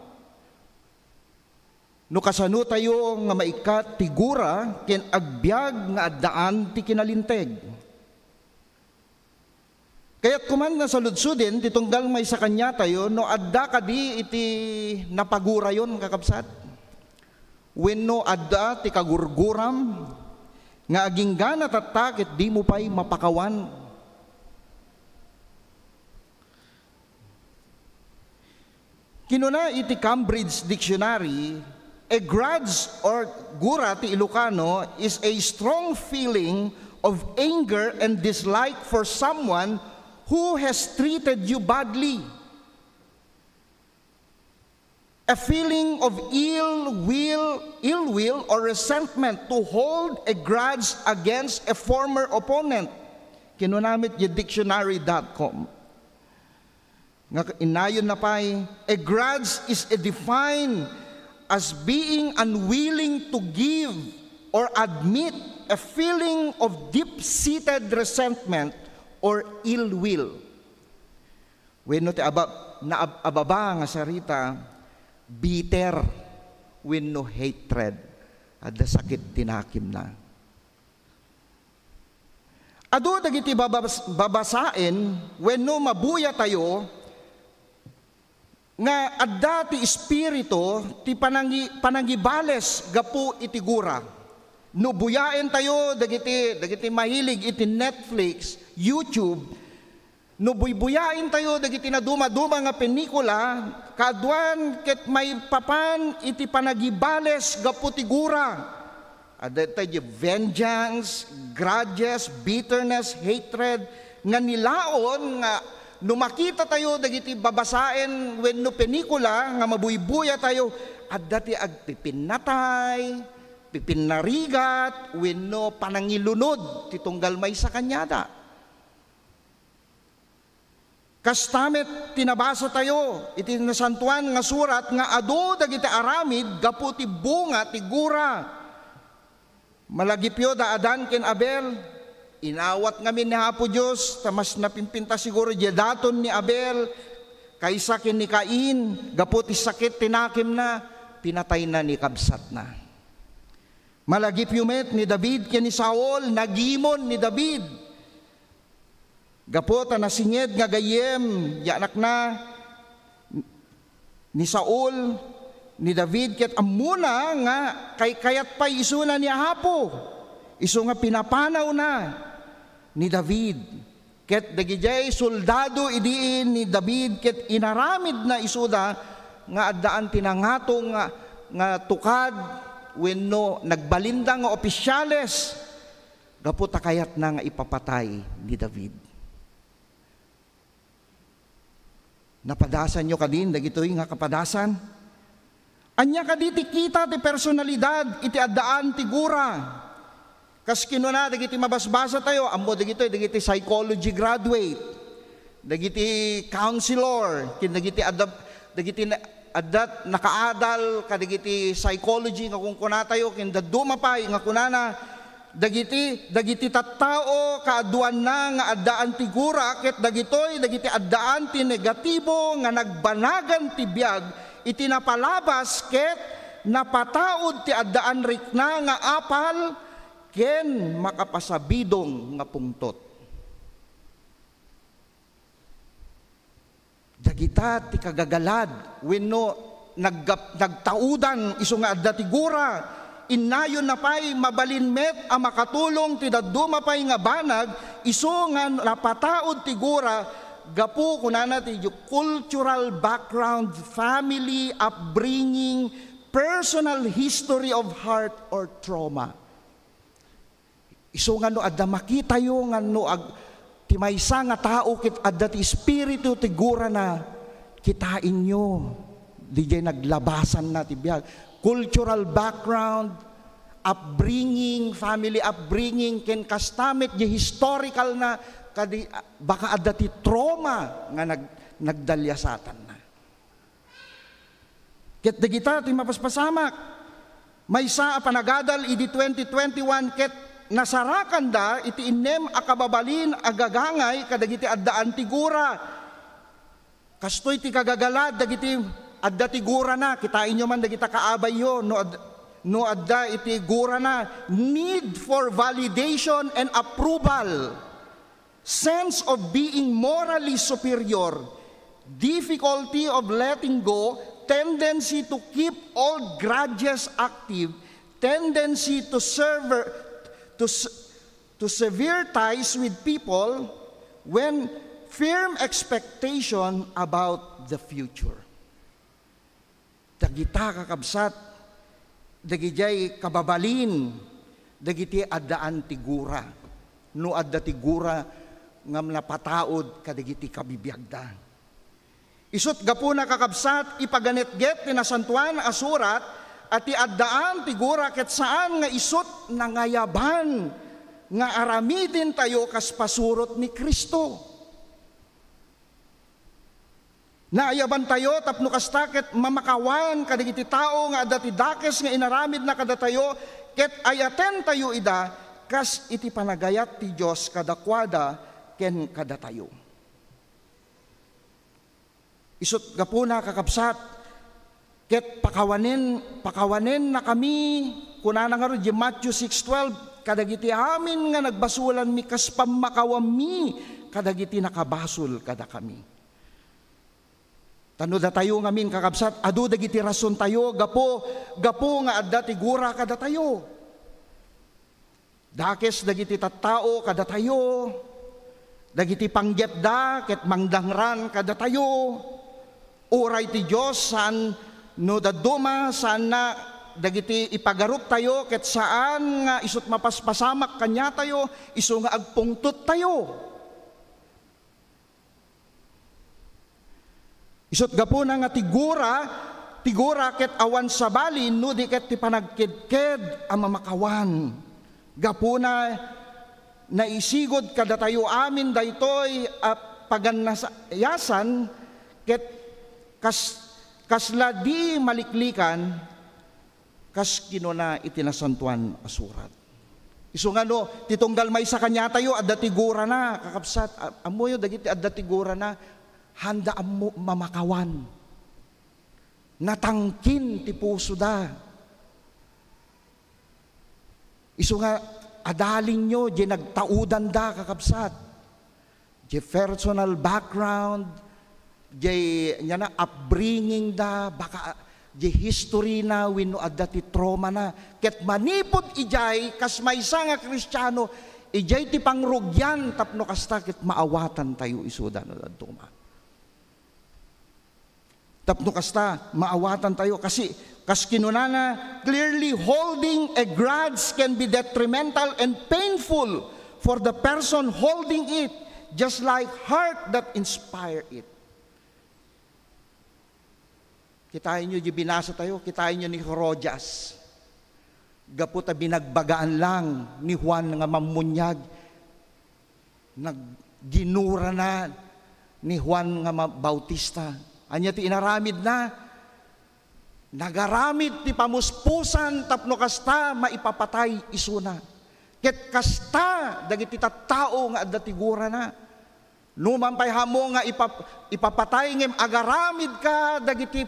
No kasano tayo nga maikkat ti gura ken agbiag nga addaan ti kinalinteg. Kayat ko man nga saludsuden ti tunggal maysa kaniatayo no adda kadi iti napagurayon, kakabsat? Wenno adda ti kagurguram nga agingga tatta ket dimo pay mapakawan? Kinuna iti Cambridge Dictionary, a grudge or gura ti Ilocano is a strong feeling of anger and dislike for someone who has treated you badly. A feeling of ill will, ill will or resentment, to hold a grudge against a former opponent. Kinuna met iti dictionary dot com. Nga innayon na pay, a grudge is a defined as being unwilling to give or admit a feeling of deep-seated resentment or ill will. Wenno ti aba-, naab-, ababa nga sarita, bitter wenno hatred. Adda sakit ti nakemna. Adu dagiti babas-, babasaen wenno mabuyatayo nga adda ti espiritu ti panangi-, panangibales gapu iti gura. No buyaentayo dagiti, dagiti mahilig iti Netflix, YouTube, no buybuyaentayo dagiti nadumaduma nga pelikula, kaaduan ket maipapan iti panagibales gapu ti gura. Adda dayta idiay vengeance, grudges, bitterness, hatred, nga nilaon nga no makitatayo dagiti babasaen wenno pelikula nga mabuybuyatayo, adda ti agpipinnatay, pipinnarigat, wenno panangilunod ti tunggal maysa kaniada. Kasta met ti nabasatayo iti Nasantoan nga Surat nga adu dagiti aramid gapu ti bunga ti gura. Malagipyo da Adan ken Abel, inawat ngamin ni Apo Dios, ta mas napimpinta siguro diay daton ni Abel kaysa ken ni Cain. Gapu ti sakit ti nakemna, pinatayna ni kabsatna. Malagipyo met ni David ken ni Saul, nagimon ni David. Gapu ta nasinged nga gayyem ti anakna ni Saul, ni David, ket ammona nga kaykayat pay isuna ni Apo, isu nga pinapanawna ni David. Ket dagidiay soldado idi ni David ket inaramidna isuda nga addaan ti nangato nga, nga tukad wenno nagbalinda nga opisyales. Gapu ta kayatna nga ipapatay ni David. Napadasanyo kadin dagitoy nga kapadasan? Ania kadi ti kita ti personalidad iti addaan ti gura? Kas kinuna dagiti mabasbasatayo, ammo dagitoy, dagiti psychology graduate, dagiti counselor, ken dagiti adda, dagiti na-, adda nakaadal kadagiti psychology nga kunkunatayo, ken dadduma pay nga kunana, dagiti, dagiti tattao kaaduanna nga addaan ti gura, ket dagitoy dagiti addaan ti negatibo nga nagbanagan ti biag iti napalabas ket napataud ti addaan rikna nga apal ken makapasabidong nga pungtot. Dagita ti kagagalad wenno naggap-, nagtaudan isu nga adda ti gura. Innayonna pay, mabalin met a makatulong ti dadduma pay nga banag isu nga napataud ti gura gapu, kunana, ti cultural background, family upbringing, personal history of hurt or trauma. Isu nga no adda makitayo nga no ag-, ti maysa nga tao ket adda ti espiritu ti gurana, kitaenyo, didiay naglabasanna ti biag. Cultural background, upbringing, family upbringing, ken kasta met di historical na, kadi, baka adda ti trauma nga nag-, nagdaliasatanna. Ket dagita ti mapaspasamak. Maysa a panagadal idi twenty twenty-one ket nasarakanda iti innem a kababalin a gagangay kadagiti addaan ti gura. Kastoy ti kagagalad dagiti adda ti gurana. Kitaenyo man dagita kaabayyo no ad-, no adda iti gurana, need for validation and approval. Sense of being morally superior, difficulty of letting go, tendency to keep old grudges active, tendency to sever, to s-, to sever ties with people when firm expectation about the future. Dagita, kakabsat, dagidiay kababalin dagiti addaan ti gura, no adda ti gura nga napataud kadagiti kabibiagda. Isut' gapuna, kakabsat, ipaganetget ti Nasantoan a Surat a ti addaan ti gura ket saan nga isut' nangayaban nga aramidentayo kas pasurot ni Cristo. Naayabantayo tapno kasta ket mamakawan kadagiti tao nga adda ti dakes nga inaramidna kadatayo, ket ayatentayo ida kas iti panagayat ti Dios kadakuada ken kadatayo. Isut' gapuna, kakabsat, ket pakawanen-, pakawanennakami, kunana ngarud di Matthew six twelve, kadagiti amin nga nagbasolanmi kas pammakawammi kadagiti nakabasol kadakami. Ta no datayo ngamin, kakabsat, adu dagiti rasontayo gapu, gapu nga adda ti gura kadatayo. Dakes dagiti tattao kadatayo, dagiti panggepda ket mangdangran kadatayo. Uray ti Dios, saan no dadduma, saanna dagiti ipagaruptayo ket saan nga isut' mapaspasamak kaniatayo, isu nga agpungtottayo. Isut' gapuna nga ti gura, ti gura ket awan sabali no di ket ti panagkedked a mamakawan. Gapuna, naisigud kadatayo amin daytoy a pagannasayasan ket kas-, kasla di maliklikan, kas kinuna iti Nasantoan a Surat. Isu nga no, ti tunggal maysa kaniatayo, adda ti gurana, kakabsat, a-, ammoyo dagiti adda ti gurana, haanda ammo mamakawan. Natangkin ti pusoda. Isu nga, adalinyo, di nagtaudanda, kakabsat. Di personal background, di, ania na, upbringing da, baka di history na, wenno adda ti trauma na. Ket manipud idiay, kas maysa nga Kristiano, idiay ti pangrugian tapno kasta ket maawatan tayo isuda no dadduma. Tapno kasta, maawatan tayo. Kasi, kas kinunana, clearly, holding a grudge can be detrimental and painful for the person holding it, just like hurt that inspire it. Kitaenyo di binasa tayo, kitaenyo ni Herodias. Gapu ta binagbagaan lang ni Juan nga Mammuniag, nagginurana ni Juan nga ma-, Bautista. Ania ti inaramidna? Nagaramid ti pamuspusan tapno kasta maipapatay isuna. Ket kasta dagiti tattao nga adda ti gurana. Numan pay ammo nga ipap-, ipapatay ngem agaramidka dagiti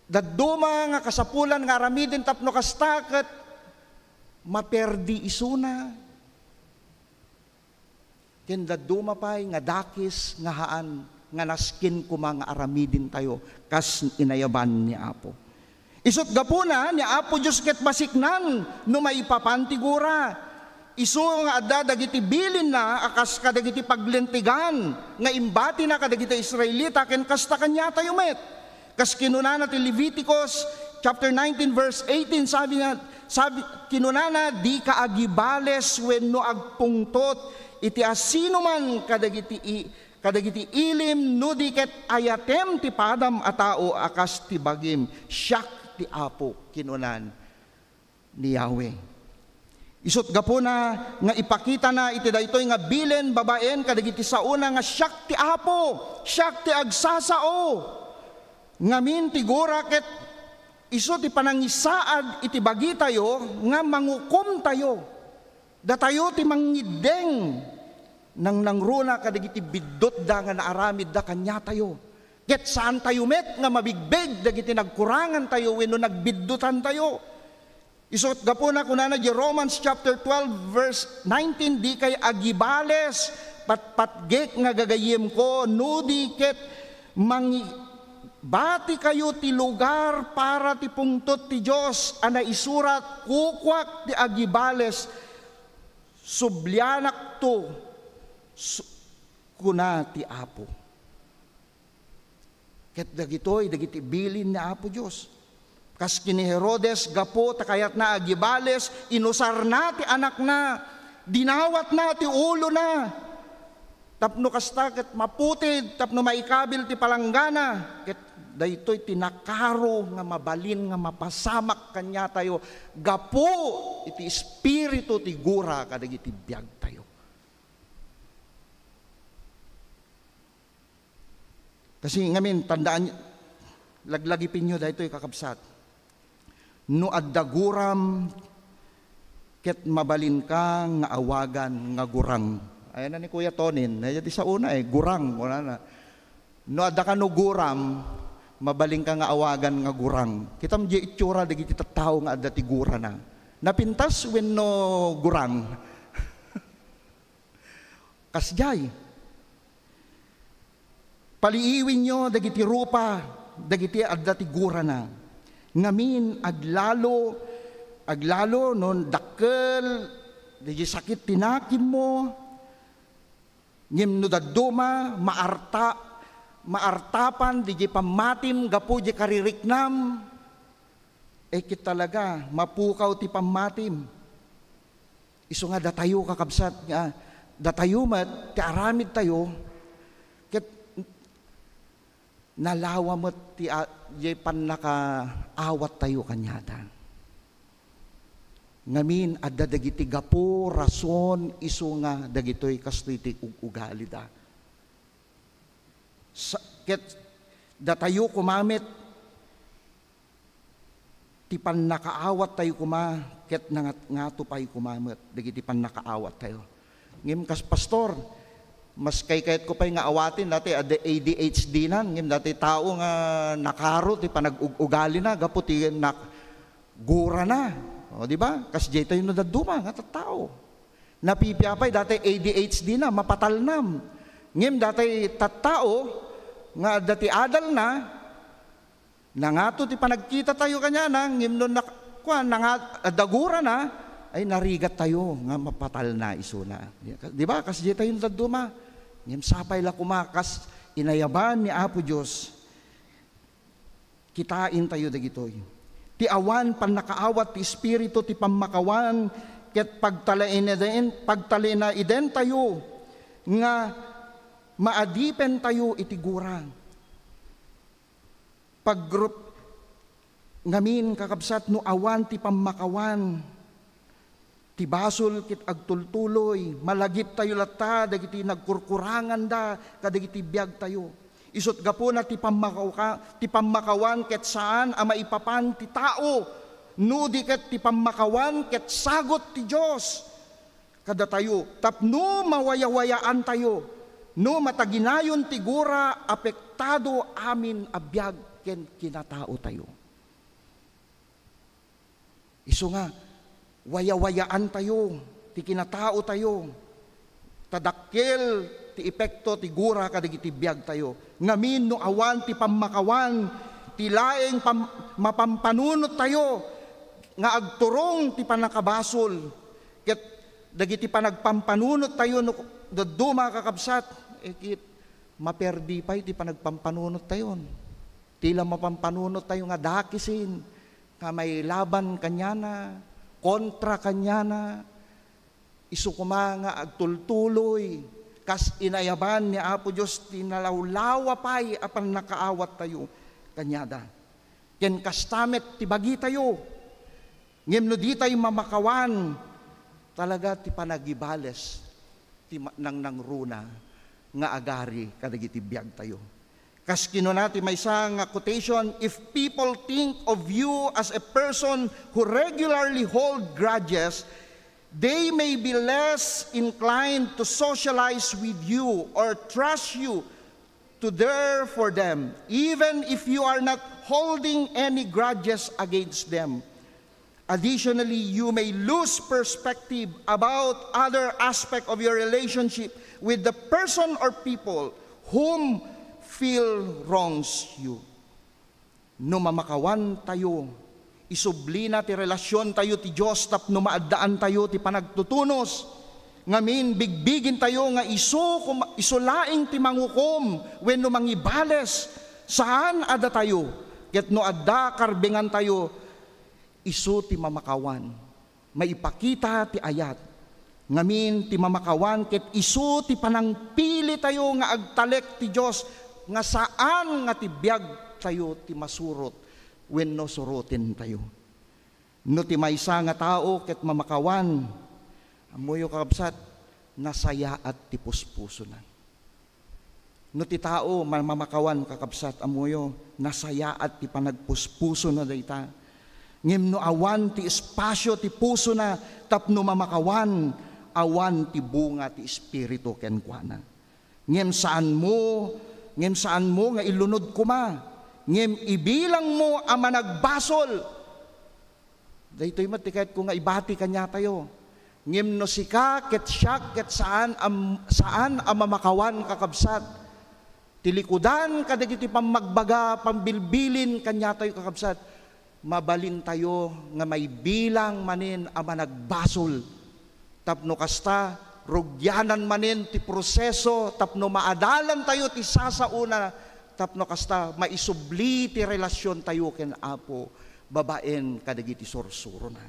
dadduma nga kasapulan nga aramiden tapno kasta ket maperdi isuna. Ken dadduma pay nga dakes nga haan nga nasken koma nga aramidentayo kas inayaban ni Apo. Isut' gapuna, ni Apo Dios ket masiknan no maipapan ti gura. Isu nga adda dagiti bilinna a kas kadagiti paglintegan nga imbatina kadagiti Israelita ken kasta kaniatayo met. Kas kinunana ti Leviticus chapter nineteen, verse eighteen, sabi nga, Sabi, kinunana, "Dika agibales wenno agpungtot iti asinoman kadagiti i-, kadagiti ilim, no di ket ayatem ti padam a tao a kas ti bagim. Siak ti Apo," kinunan ni Yahweh. Isut' gapuna nga ipakitana iti daytoy nga bilen babaen kadagiti saona nga, "Siak ti Apo, siak ti agsasao." Ngamin ti gura ket isu ti panangisaad iti bagitayo nga mangukomtayo. Datayo ti mangiddeng nangnangruna kadagiti biddutda nga naaramidda kaniatayo. Ket saantayo met nga mabigbeg dagiti nagkurangantayo wenno nagbiddutantayo. Isut' gapuna, kunana di Romans chapter twelve, verse nineteen, "Dikay agibales, patpatgek nga gagayyemko, no di ket mangi-, batikayo ti lugar para ti pungtot ti Dios a naisurat, 'Kukuak ti agibales, sublianakto,' su-, kuna ti Apo." Ket dagitoy dagiti bilin ni Apo Dios. Kas ken ni Herodes, gapu ta kayatna agibales, inusarna ti anakna, dinawatna ti ulona. Tapno kasta ket maputed, tapno maikabil ti palanggana. Ket daytoy ti nakaro nga mabalin nga mapasamak kaniatayo gapu iti espiritu ti gura kadagiti biagtayo. Kasi ngamin, tandaan, laglagipenyo daytoy, kakabsat. No adda guram, ket mabalinka nga awagan nga gurang. Ayan na ni Kuya Tonin, na ti sauna, eh, gurang, wala na. No adda kano guram, mabalinka nga awagan nga gurang. Kitam di itsura dagiti tattao nga adda ti gurana. Napintas wenno gurang? Kasdiay, paliiwenyo dagiti rupa dagiti adda ti gurana. Ngamin, aglalo, aglalo no dakkel dagiti sakit ti nakemmo, ngem no dadduma, maarta-, maartapan dagiti pammatim gapu di kaririknam. Eh, ket talaga, mapukaw ti pammatim. Isu nga datayo, kakabsat, nga datayo met ti aramidtayo, ket nalawa met ti a-, diay pannakaawattayo kaniada. Ngamin, adda dagiti gapu, rason, isu nga dagitoy kastoy ti ug-ugalida. Sa-, ket datayo koma met, ti pannakaawattayo koma ket nangat-, ngato pay koma met dagiti pannakaawattayo. Ngem kas pastor, mas kaykayatko pay nga awaten, dati adda A D H D nan, ngem dati tao nga nakaro ti panag-ug-ugalina gapu ti nak-, gurana. O, di ba? Kasdiay tayo no dadduma nga tattao. Napipia pay, dati A D H D na, mapatalnam. Ngem dati tattao nga adda ti adalna, nangato ti panagkitatayo kaniana, ngem no nak-, kuan, nangat-, adda gurana, ay narigattayo nga mapatalna isuna. Di ba? Kasdiay tayo no dadduma. Ngem sapay la koma kas inayaban ni Apo Dios. Kitaentayo dagitoy. Ti awan pannakaawat ti Espiritu ti pammakawan ket pagtalinaeden-, pagtalinaedentayo nga maadipentayo iti gura. Pagrup-, ngamin, kakabsat, no awan ti pammakawan, ti basol ket agtultuloy, malagiptayo latta dagiti nagkurkuranganda kadagiti biagtayo. Isut' gapuna ti pammakawa-, ti pammakawan ket saan a maipapan ti tao, no di ket ti pammakawan ket sagut ti Dios kadatayo tapno mawayawayaantayo no mataginayon ti gura, apektado amin a biag ken kinataotayo. Isu nga, wayawayaantayo ti kinataotayo, ta dakkel ti epekto ti gura kadagiti biagtayo. Ngamin, no awan ti pammakawan, ti laeng pam-, mapampanunot tayo nga agturong ti pannakabasol, ket dagiti panagpampanunot tayo no dadduma, kakabsat, eh, ket maperdi pay ti panagpampanunot tayon. Ti la mapampanunot tayo nga dakisin, nga mailaban kaniana, kontra kaniana, isu koma nga agtultuloy kas inayaban ni Apo Dios ti nalawlawa pay a pannakaawattayo kaniada. Ken kasta met ti bagitayo. Ngem no ditay mamakawan, talaga ti panagibales ti ma-, nangnangruna nga agari kadagiti biagtayo. Kas kinuna ti maysa nga quotation, "If people think of you as a person who regularly hold grudges, they may be less inclined to socialize with you or trust you to there for them, even if you are not holding any grudges against them. Additionally, you may lose perspective about other aspect of your relationship with the person or people whom feel wrongs you." No mamakawan tayo, isublina ti relasion tayo ti Dios tapno maaddaan tayo ti panagtutunos. Ngamin, bigbigin tayo nga isu, kuma-, isu laeng ti mangukom wenno mangibales. Saan a datayo, ket no adda karbengan tayo, isu ti mamakawan. Maipakita ti ayat. Ngamin, ti mamakawan ket isu ti panangpili tayo nga agtalek ti Dios nga saan nga ti biag tayo ti masurot wenno suroten tayo. No ti maysa nga tao ket mamakawan, ammoyo, kakabsat, nasayaat ti puspusona. No ti tao ma-, mamakawan, kakabsat, ammoyo, nasayaat ti panagpuspusona dayta. Ngem no awan ti espasio ti pusona tapno mamakawan, awan ti bunga ti Espiritu kenkuana. Ngem saanmo, ngem saanmo nga ilunod koma, ngem ibilangmo a managbasol. Daytoy met ti kayatko nga ibati kaniatayo. Ngem no sika ket siak ket saan a, saan a mamakawan, kakabsat, ti likudan kadagiti pammagbaga, pambilbilin kaniatayo, kakabsat, mabalintayo nga maibilang manen a managbasol. Tapno kasta, rugianan manen ti proseso tapno maadalantayo ti sasaona, tapno kasta, maisubli ti relasiontayo ken Apo babaen kadagiti sursurona.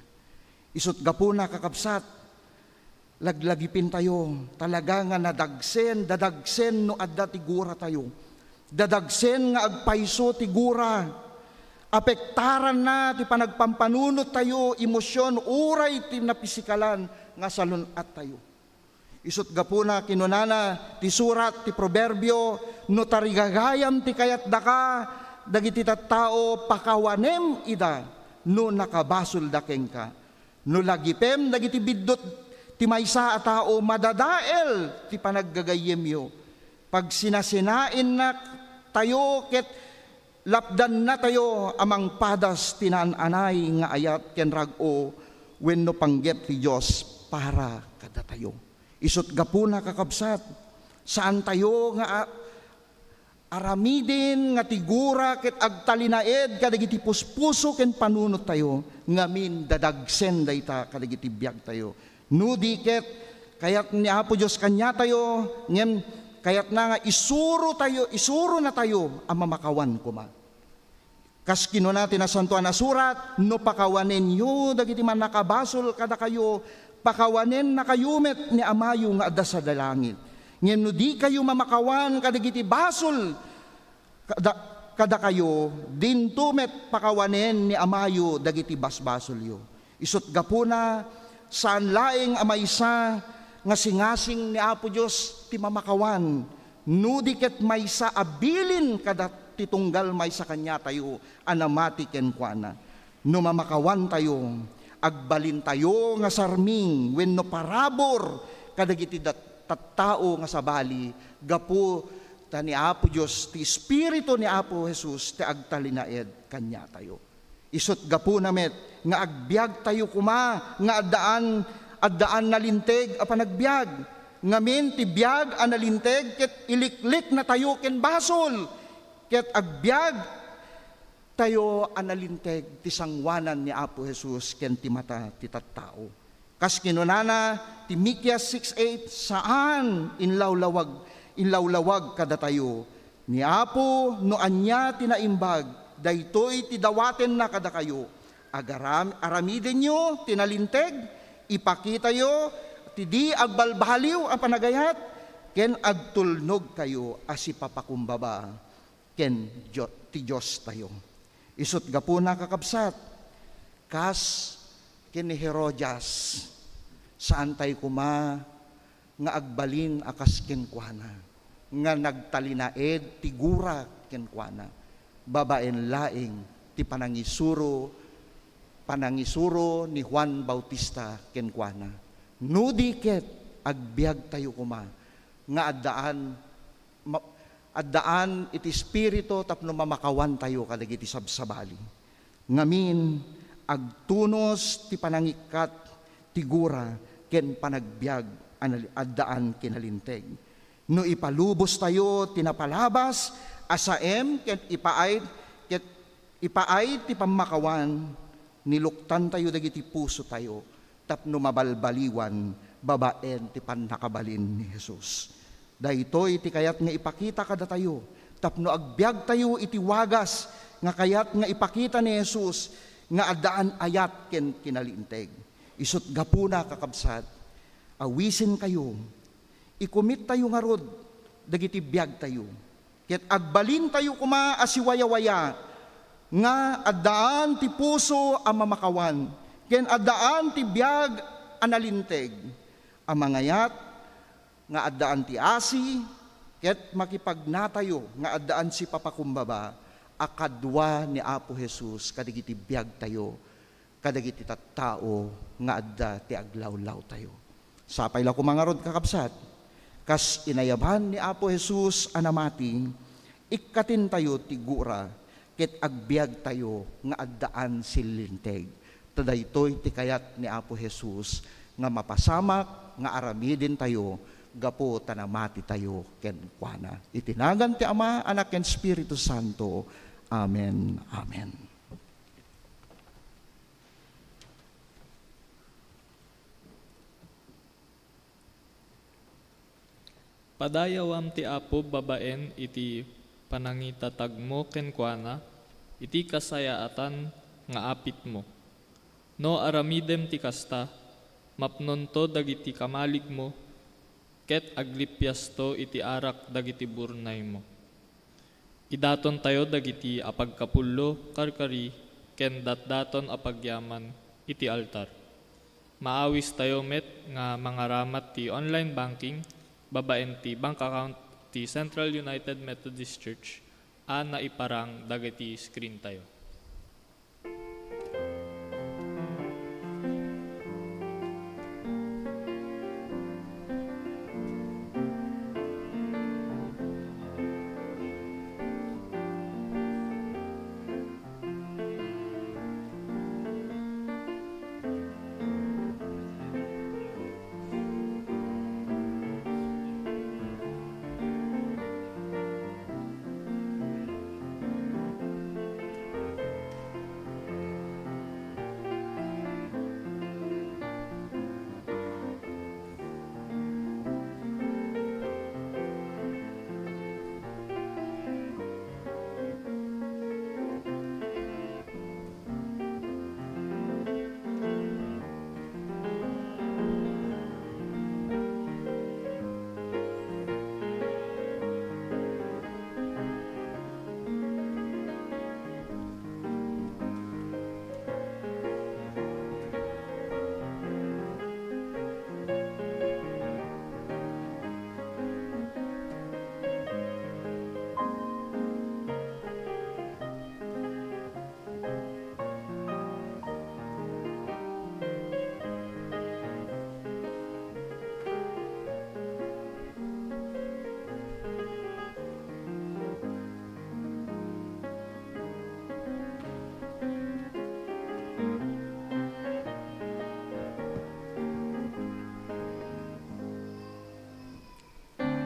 Isut' gapuna, kakabsat, laglagipentayo, talaga nga nadagsen, dadagsen no adda ti guratayo. Dadagsen nga agpayso ti gura. Apektaranna ti panagpampanunottayo, emosion, uray ti napisikalan nga salun-attayo. Isut' gapuna, kinunana ti surat ti Proverbio, "No tarigagayam ti kayatdaka dagiti tattao, pakawanem ida no nakabasolda kenka. No lagipem dagiti biddut ti maysa a tao, madadael ti panaggagayyemyo. Pagsinasinaennatayo ket lapdannatayo a mangpadas ti naan-anay nga ayat ken rag-o wenno panggep ti Dios para kadatayo." Isut' gapuna, kakabsat, saantayo nga a-, aramiden nga ti gura ket agtalinaed kadagiti puspuso ken panunottayo, ngamin dadagsen dayta kadagiti biagtayo. No di ket kayat ni Apo Dios kaniatayo, ngem kayatna nga isurotayo, isuronatayo a mamakawan koma. Kas kinuna ti Nasantoan a Surat, "No pakawanenyo dagiti mannakabasol kadakayo, pakawanennakayo met ni Amayo nga adda sadi langit. Ngem no dikayo mamakawan kadagiti basol kada-, kadakayo, dinto met pakawanen ni Amayo dagiti basbasolyo." Isut' gapuna, saan laeng a maysa nga singasing ni Apo Dios ti mamakawan, no di ket maysa a bilin kada ti tunggal maysa kaniatayo a namati kenkuana. No mamakawantayo, agbalintayo nga sarming wenno parabur kadagiti dat-, tattao nga sabali, gapu ta ni Apo Dios, ti Espiritu ni Apo Jesus ti agtalinaed kaniatayo. Isut' gapuna met nga agbiagtayo koma nga addaan, addaan nalinteg a panagbiag. Ngamin ti biag a nalinteg ket ilikliknatayo ken basol, ket agbiagtayo a nalinteg ti sangoanan ni Apo Jesus ken ti mata ti tattao. Kas kinunana ti Mikias six eight, "Saan inlawlawag, inlawlawag kadatayo ni Apo no ania ti naimbag, daytoy ti dawatenna kadakayo. Agaram-, aramidenyo ti nalinteg, ipakitayo ti di agbalbaliw a panagayat, ken agtulnogtayo a sipapakumbaba ken Dio-, ti Diostayo. Isut' gapuna, kakabsat, kas ken ni Herodias, saantayo koma nga agbalin a kas kenkuana, nga nagtalinaed ti gura kenkuana, babaen laeng ti panangisuro, panangisuro ni Juan Bautista kenkuana. No di ket, agbiagtayo koma nga addaan, ma-, addaan iti Espiritu tapno mamakawantayo kadagiti sabsabali. Ngamin, agtunos ti panangikkat ti gura ken panagbiag a nali-, addaan kinalinteg. No ipalubostayo ti napalabas a saem ket ipaay, ket ipaay ti pammakawan, niluktantayo dagiti pusotayo tapno mabalbaliwan babaen ti pannakabalin ni Jesus. Daytoy ti kayat nga ipakita kadatayo tapno agbiagtayo iti wagas nga kayat nga ipakita ni Jesus nga addaan ayat ken kinalinteg. Isut' gapuna, kakabsat, awisenkayo, ikumittayo ngarud dagiti biagtayo, ket agbalintayo koma a siwayawaya nga addaan ti puso a mamakawan ken addaan ti biag a nalinteg, a mangayat nga addaan ti asi, ket makipagnatayo nga addaan sipapakumbaba a kadua ni Apo Jesus kadagiti biagtayo, kadagiti tattao nga adda ti aglawlawtayo. Sapay la koma ngarud, kakabsat, kas inayaban ni Apo Jesus a namati, ikkatintayo ti gura ket agbiagtayo nga addaan sinlinteg. Ta daytoy ti kayat ni Apo Jesus nga mapasamak nga aramidentayo gapu ta namatitayo kenkuana. Iti nagan ti Ama, Anak, ken Espiritu Santo. Amen. Amen. Padayawam ti Apo babaen iti panangitatagmo kenkuana iti kasayaatan nga apitmo. No aramidem ti kasta, mapnonto dagiti kamaligmo, ket aglipiasto iti arak dagiti burnaymo. Idatontayo dagiti apagkapullo, karkari, ken datdaton a pagyaman iti altar. Maawistayo met nga mangaramat ti online banking babaen ti bank account ti Central United Methodist Church a naiparang dagiti screentayo.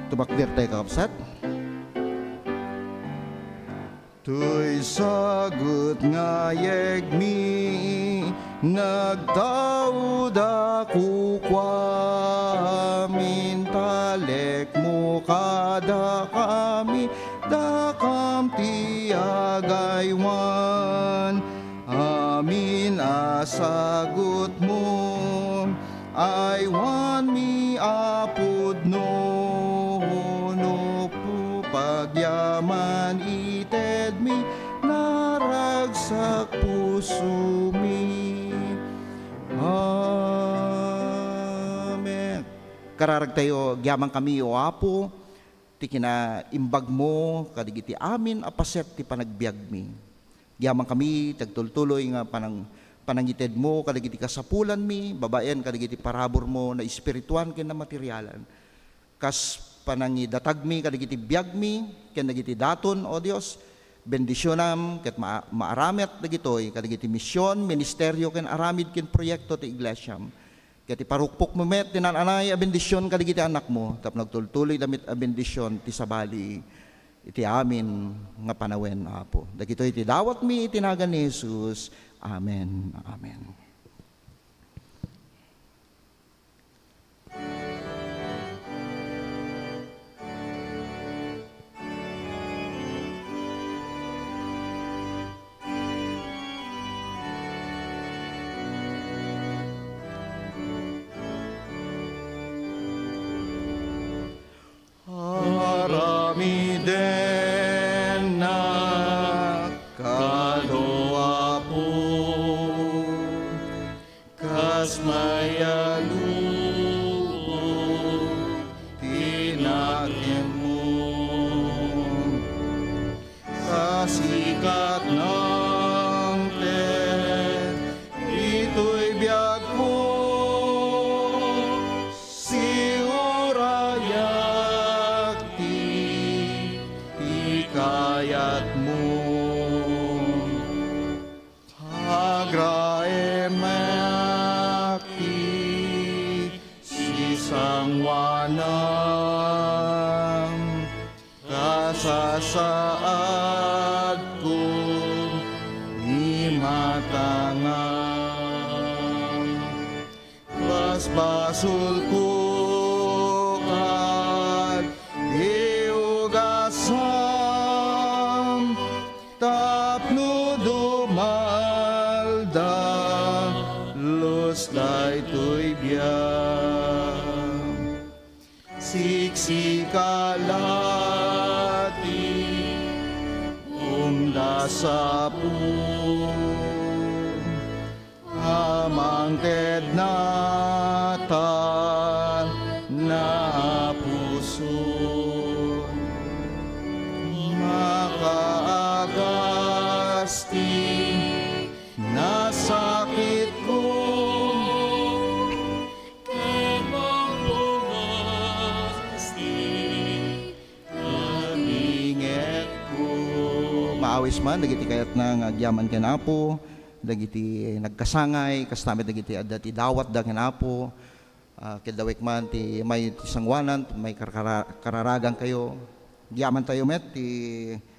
Tumakder tayo, kakabsat. Toy sagut nga yegmi, nagtao da kukua, amin talekmo kadakami, dakam ti agaywan. Amin Sagutmo, aywanmi, Apod no, no pu-, pagyaman itedmi, naragsak pusomi. Amen. Kararagtayo, agyaman kami, O Apo, ti kinaimbagmo kadigiti amin a paset ti panagbiagmi. Agyaman kami ti agtultuloy nga panang-, panangitedmo kadigiti kasapulanmi babaen kadigiti paraburmo na espirituan ken na materialan. Kas panangidatagmi kadigiti biagmi ken dagiti daton, O Dios, bendisionam ket ma-, maaramet dagitoy kadigiti mision, ministerio ken aramid ken proyekto ti iglesiam. Ket iparukpokmo met ti naan-anay a bendision kadigiti anakmo, tapno agtultuloyda met a bendision ti sabali iti amin nga panawen, Apo. Dagitoy ti dawatmi iti nagan ni Jesus. Amen. Amen. Aramidennak kano, Apo, kas mayalubong ti nakemmo. Sasikatkon ket ditoy biagko, siurayak ti, ti kayatmo. Agraemek ti sisanguanam, kasasaadko ni matangam. Basbasolko kad di ugasam, tapno dumaldalus daytoy biag. Siksika la ti umdasapo. Amangted natan na puso, makaagas ti nasakitko, ket mangpunas ti kalingetko. Maawis man dagiti kayatna nga agyaman ken Apo, dagiti nagkasangay, kasta met dagiti adda ti dawatda ken Apo. Ah, ket dawek man ti may ti sanguanan, may karkara-, kararagankayo. Agyamantayo met ti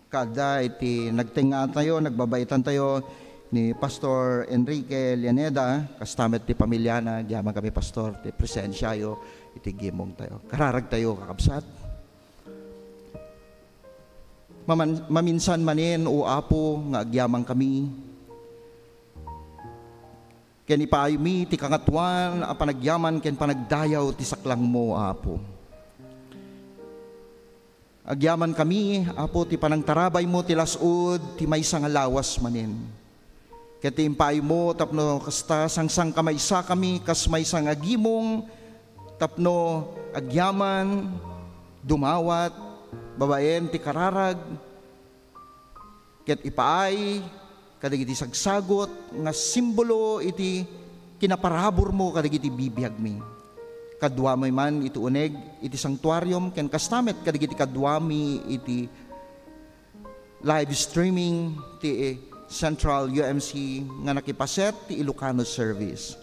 kaadda iti nagtengngaantayo, nagbabaitantayo ni Pastor Enrique Llaneda, kasta met ti pamiliana. Agyaman kami, Pastor, ti presensiayo iti gimongtayo. Kararagtayo, kakabsat. Maman-, maminsan manen, O Apo, nga agyamankami, ken ipaaymi ti kangatoan a panagyaman ken panagdayaw ti saklangmo, Apo. Agyamankami, Apo, ti panangtarabaymo ti las-ud ti maysa nga lawas manen. Ket ti impaaymo tapno kasta, sangsangkamaysakami kas maysa nga agimong tapno agyaman, dumawat, babaen ti kararag, ket ipaay kadagiti sagsagut nga simbolo iti kinaparaburmo kadagiti bibiagmi. Kaduami man iti uneg iti sanktuarium ken kasta met kadagiti kaduami iti live streaming ti Central U M C nga nakipaset ti Ilocano service.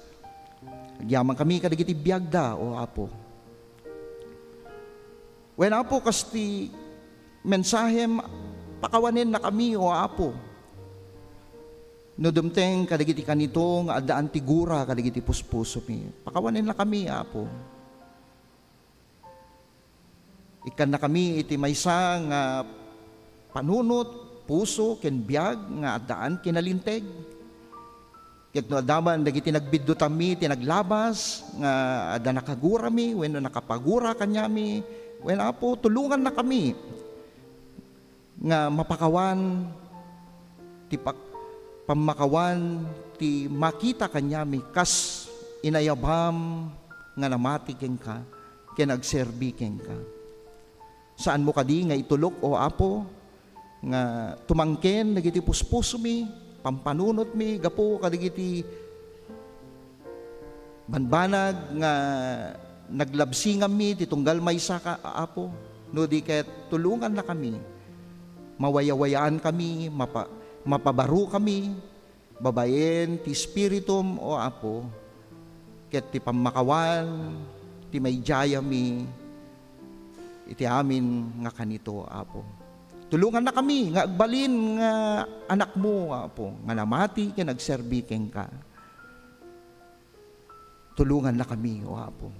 Agyamankami kadagiti biagda, O Apo. Wen, Apo, kas ti mensahem, pakawanennakami, O Apo. No dumteng kadagiti kanito nga addaan ti gura kadagiti puspusomi, pakawanennakami, Apo. Ikkannakami iti maysa nga panunot, puso, ken biag nga addaan kinalinteg. Ket no adda man dagiti nagbiddutanmi ti naglabas nga adda nakagurami wenno nakapagura kaniami, wen, Apo, tulongannakami nga mapakawan ti pak-, pammakawan ti makita kaniami kas inayabam nga namati kenka ken agserbi kenka. Saanmo kadi nga itulok, O Apo, nga tumangken dagiti puspusomi, pampanunotmi gapu kadagiti banbanag nga naglabsinganmi ti tunggal maysaka, Apo, no di ket tulongannakami. Mawayawayaankami, mapa-, mapabarukami, babaen ti Espiritum, O Apo, ket ti pammakawan ti maidayami iti amin nga kanito, Apo. Tulongannakami nga agbalin nga anakmo, Apo, nga namati ken agserbi kenka. Tulongannakami, O Apo.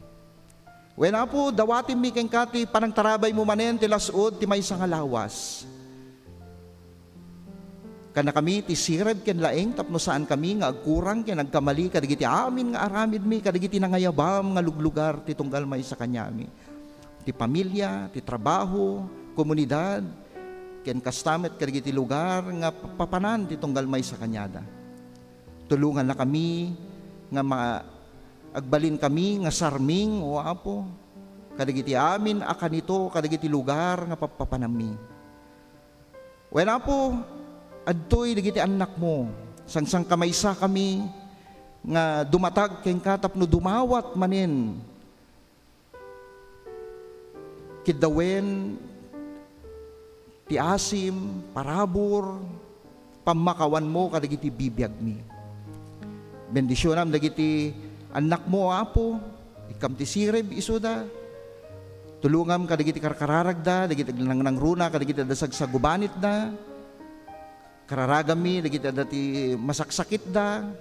Wen, Apo, dawatenmi kenka ti panangtarabaymo manen ti las-ud ti maysa nga lawas. Kannakami ti sirib ken laeng tapno saankami nga agkurang ken agkamali kadagiti amin nga aramidmi kadagiti nangayabam nga luglugar ti tunggal maysa kaniami. Ti pamilia, ti trabaho, komunidad, ken kasta met kadagiti lugar nga papanan ti tunggal maysa kaniada. Tulongannakami nga ma-, agbalinkami nga sarming, O Apo, kadagiti amin a kanito, kadagiti lugar nga pappapanammi. Wen, Apo, adtoy dagiti annakmo. Sangsangkamaysakami nga dumatag kenka tapno dumawat manen kiddawen ti asim, parabur, pammakawanmo kadagiti bibiagmi. Bendisionam dagiti annakmo, Apo. Ikkam ti sirib isuda. Tulongam kadagiti karkararagda, dagiti agnangnangruna, kadagiti adda sagsagubanitda. Kararagammi dagiti adda ti masaksakitda.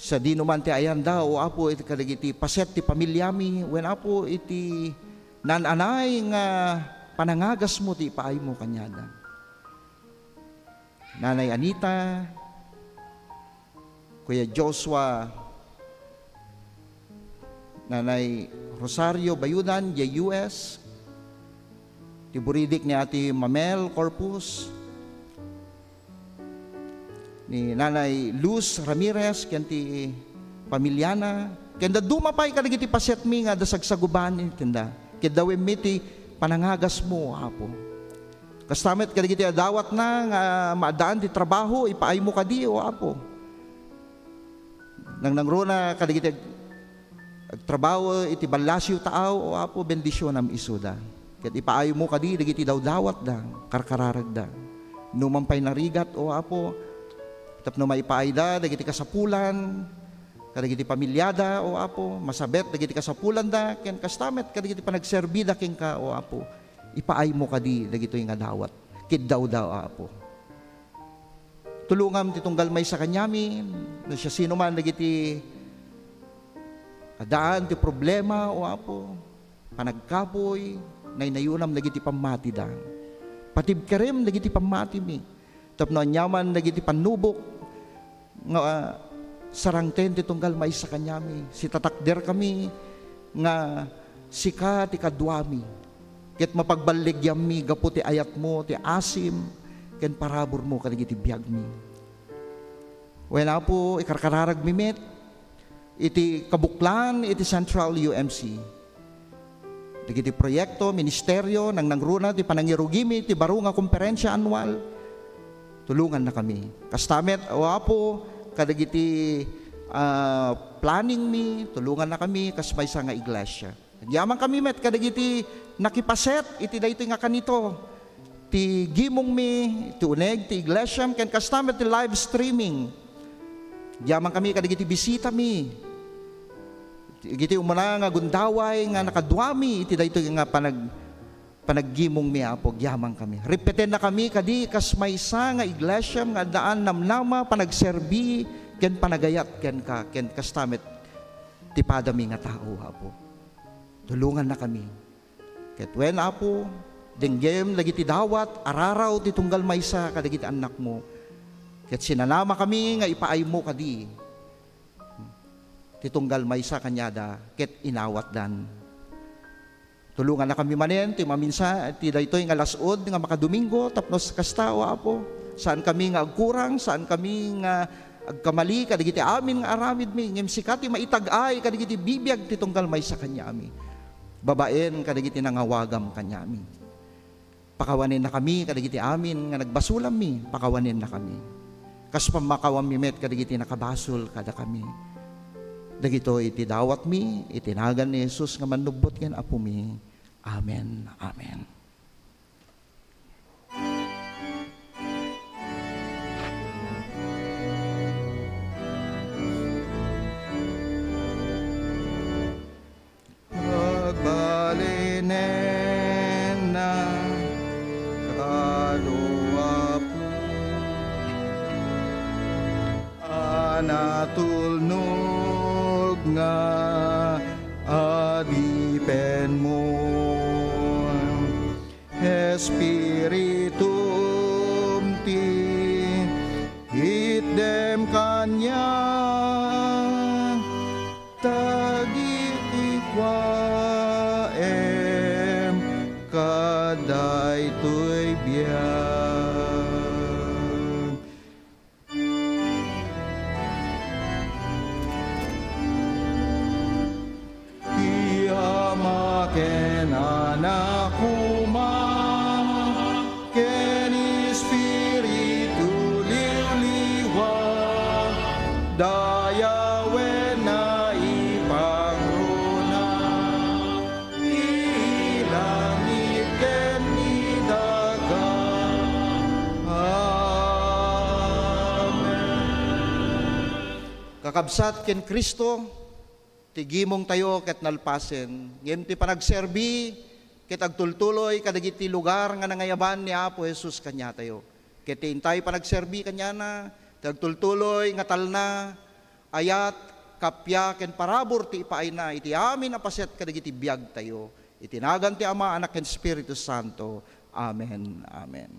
Sadino man ti ayanda, O Apo, iti kadagiti paset ti pamiliami, wen, Apo, iti naan-anay nga panangagasmo ti ipaaymo kaniada. Nanay Anita, Kuya Joshua, Nanay Rosario Bayudan, diay U S, ti buridik ni Ate Mamel Corpus, ni Nanay Luz Ramirez ken ti pamiliana, ken dadduma pay kadagiti pasetmi nga adda sagsaguban kenda. Ket dawenmi ti panangagasmo, Apo. Kasta met kadagiti adawatna nga maaddaan ti trabaho, ipaaymo kadi, O Apo. Nangnangruna kadagiti ag-, agtrabaho iti ballasiw taaw, O Apo, bendisionam isuda. Ket ipaaymo kadi dagiti dawdawatda, karkararagda. Numan pay narigat, O Apo, tapno maipaayda dagiti kasapulan kadagiti pamiliada, O Apo, masabet dagiti kasapulanda, ken kasta met kadagiti panagserbida kenka, O Apo. Ipaaymo kadi dagitoy nga dawat. Kiddawda, O Apo. Tulongam ti tunggal maysa kaniami, no siasinoman dagiti addaan ti problema, O Apo, panagkapuy, naynayonam dagiti pammatida. Patibkerem dagiti pammatimi, tapno aniaman dagiti pannubok nga, ah, sarangten ti tunggal maysa kaniami. Sitatakderkami nga sika ti kaduami. Ket mapagballigiammi gapu ti ayatmo, ti asim, ken paraburmo kadagiti biagmi. Wen, Apo, ikarkararagmi met iti kabuklan iti Central U M C. Dagiti proyekto, ministerio, nangnangruna ti panangirugimi ti baro nga komperensia anual, tulongannakami. Kasta met, O Apo, kadagiti, ah, planningmi, tulongannakami kas maysa nga iglesia. Agyamankami met kadagiti nakipaset iti daytoy nga kanito, ti gimongmi, ti uneg ti iglesiam, ken kasta met ti live streaming. Agyamankami kadagiti bisitami, iti umuna nga gundaway nga nakaduami iti daytoy nga panag-, panaggimongmi, Apo, agyamankami. Repetennakami kadi kas maysa nga iglesiam nga addaan namnama, panagserbi, ken panagayat kenka, ken kasta met ti padami nga tao, Apo. Tulongannakami. Ket wen, Apo, denggem dagiti dawat, araraw ti tunggal maysa kadagiti annakmo. Ket sinanamakami nga ipaaymo kadi ti tunggal maysa kaniada ket inawatdan. Tulongannakami manen ti maminsa ti daytoy nga las-ud nga makadomingo tapno kasta, O Apo, saankami nga agkurang, saankami nga agkamali kadagiti amin nga aramidmi, ngem sika ti maitag-ay kadagiti bibiag ti tunggal maysa kaniami, babaen kadagiti nangawagam kaniami. Pakawanennakami kadagiti amin nga nagbasolammi, pakawanennakami. Kas pammakawanmi met kadagiti nakabasol kadakami. Dagitoy ti dawatmi iti nagan ni Jesus nga Mannubbot ken Apomi. Amen. Amen. Agbalinenna kano, Apo, a natulnog nga adipenmo. Espiritum ti itdem kaniak, dagiti kuaem kadaytoy biag. Ti Ama ken Anak koma ken Espiritu Liwliwa, dayawen naipangruna iti langit ken ni daga. Amen. Kakabsat ken Cristo, ti gimongtayo ket nalpasen, ngem ti panagserbi ket agtultuloy kadagiti lugar nga nangayaban ni Apo Jesus kaniatayo. Ket ti intay panagserbi kaniana, ti agtultuloy nga talna, ayat, kappia, ken parabur ti ipaayna iti amin a paset kadagiti biagtayo. Iti nagan ti Ama, Anak, ken Espiritu Santo. Amen. Amen.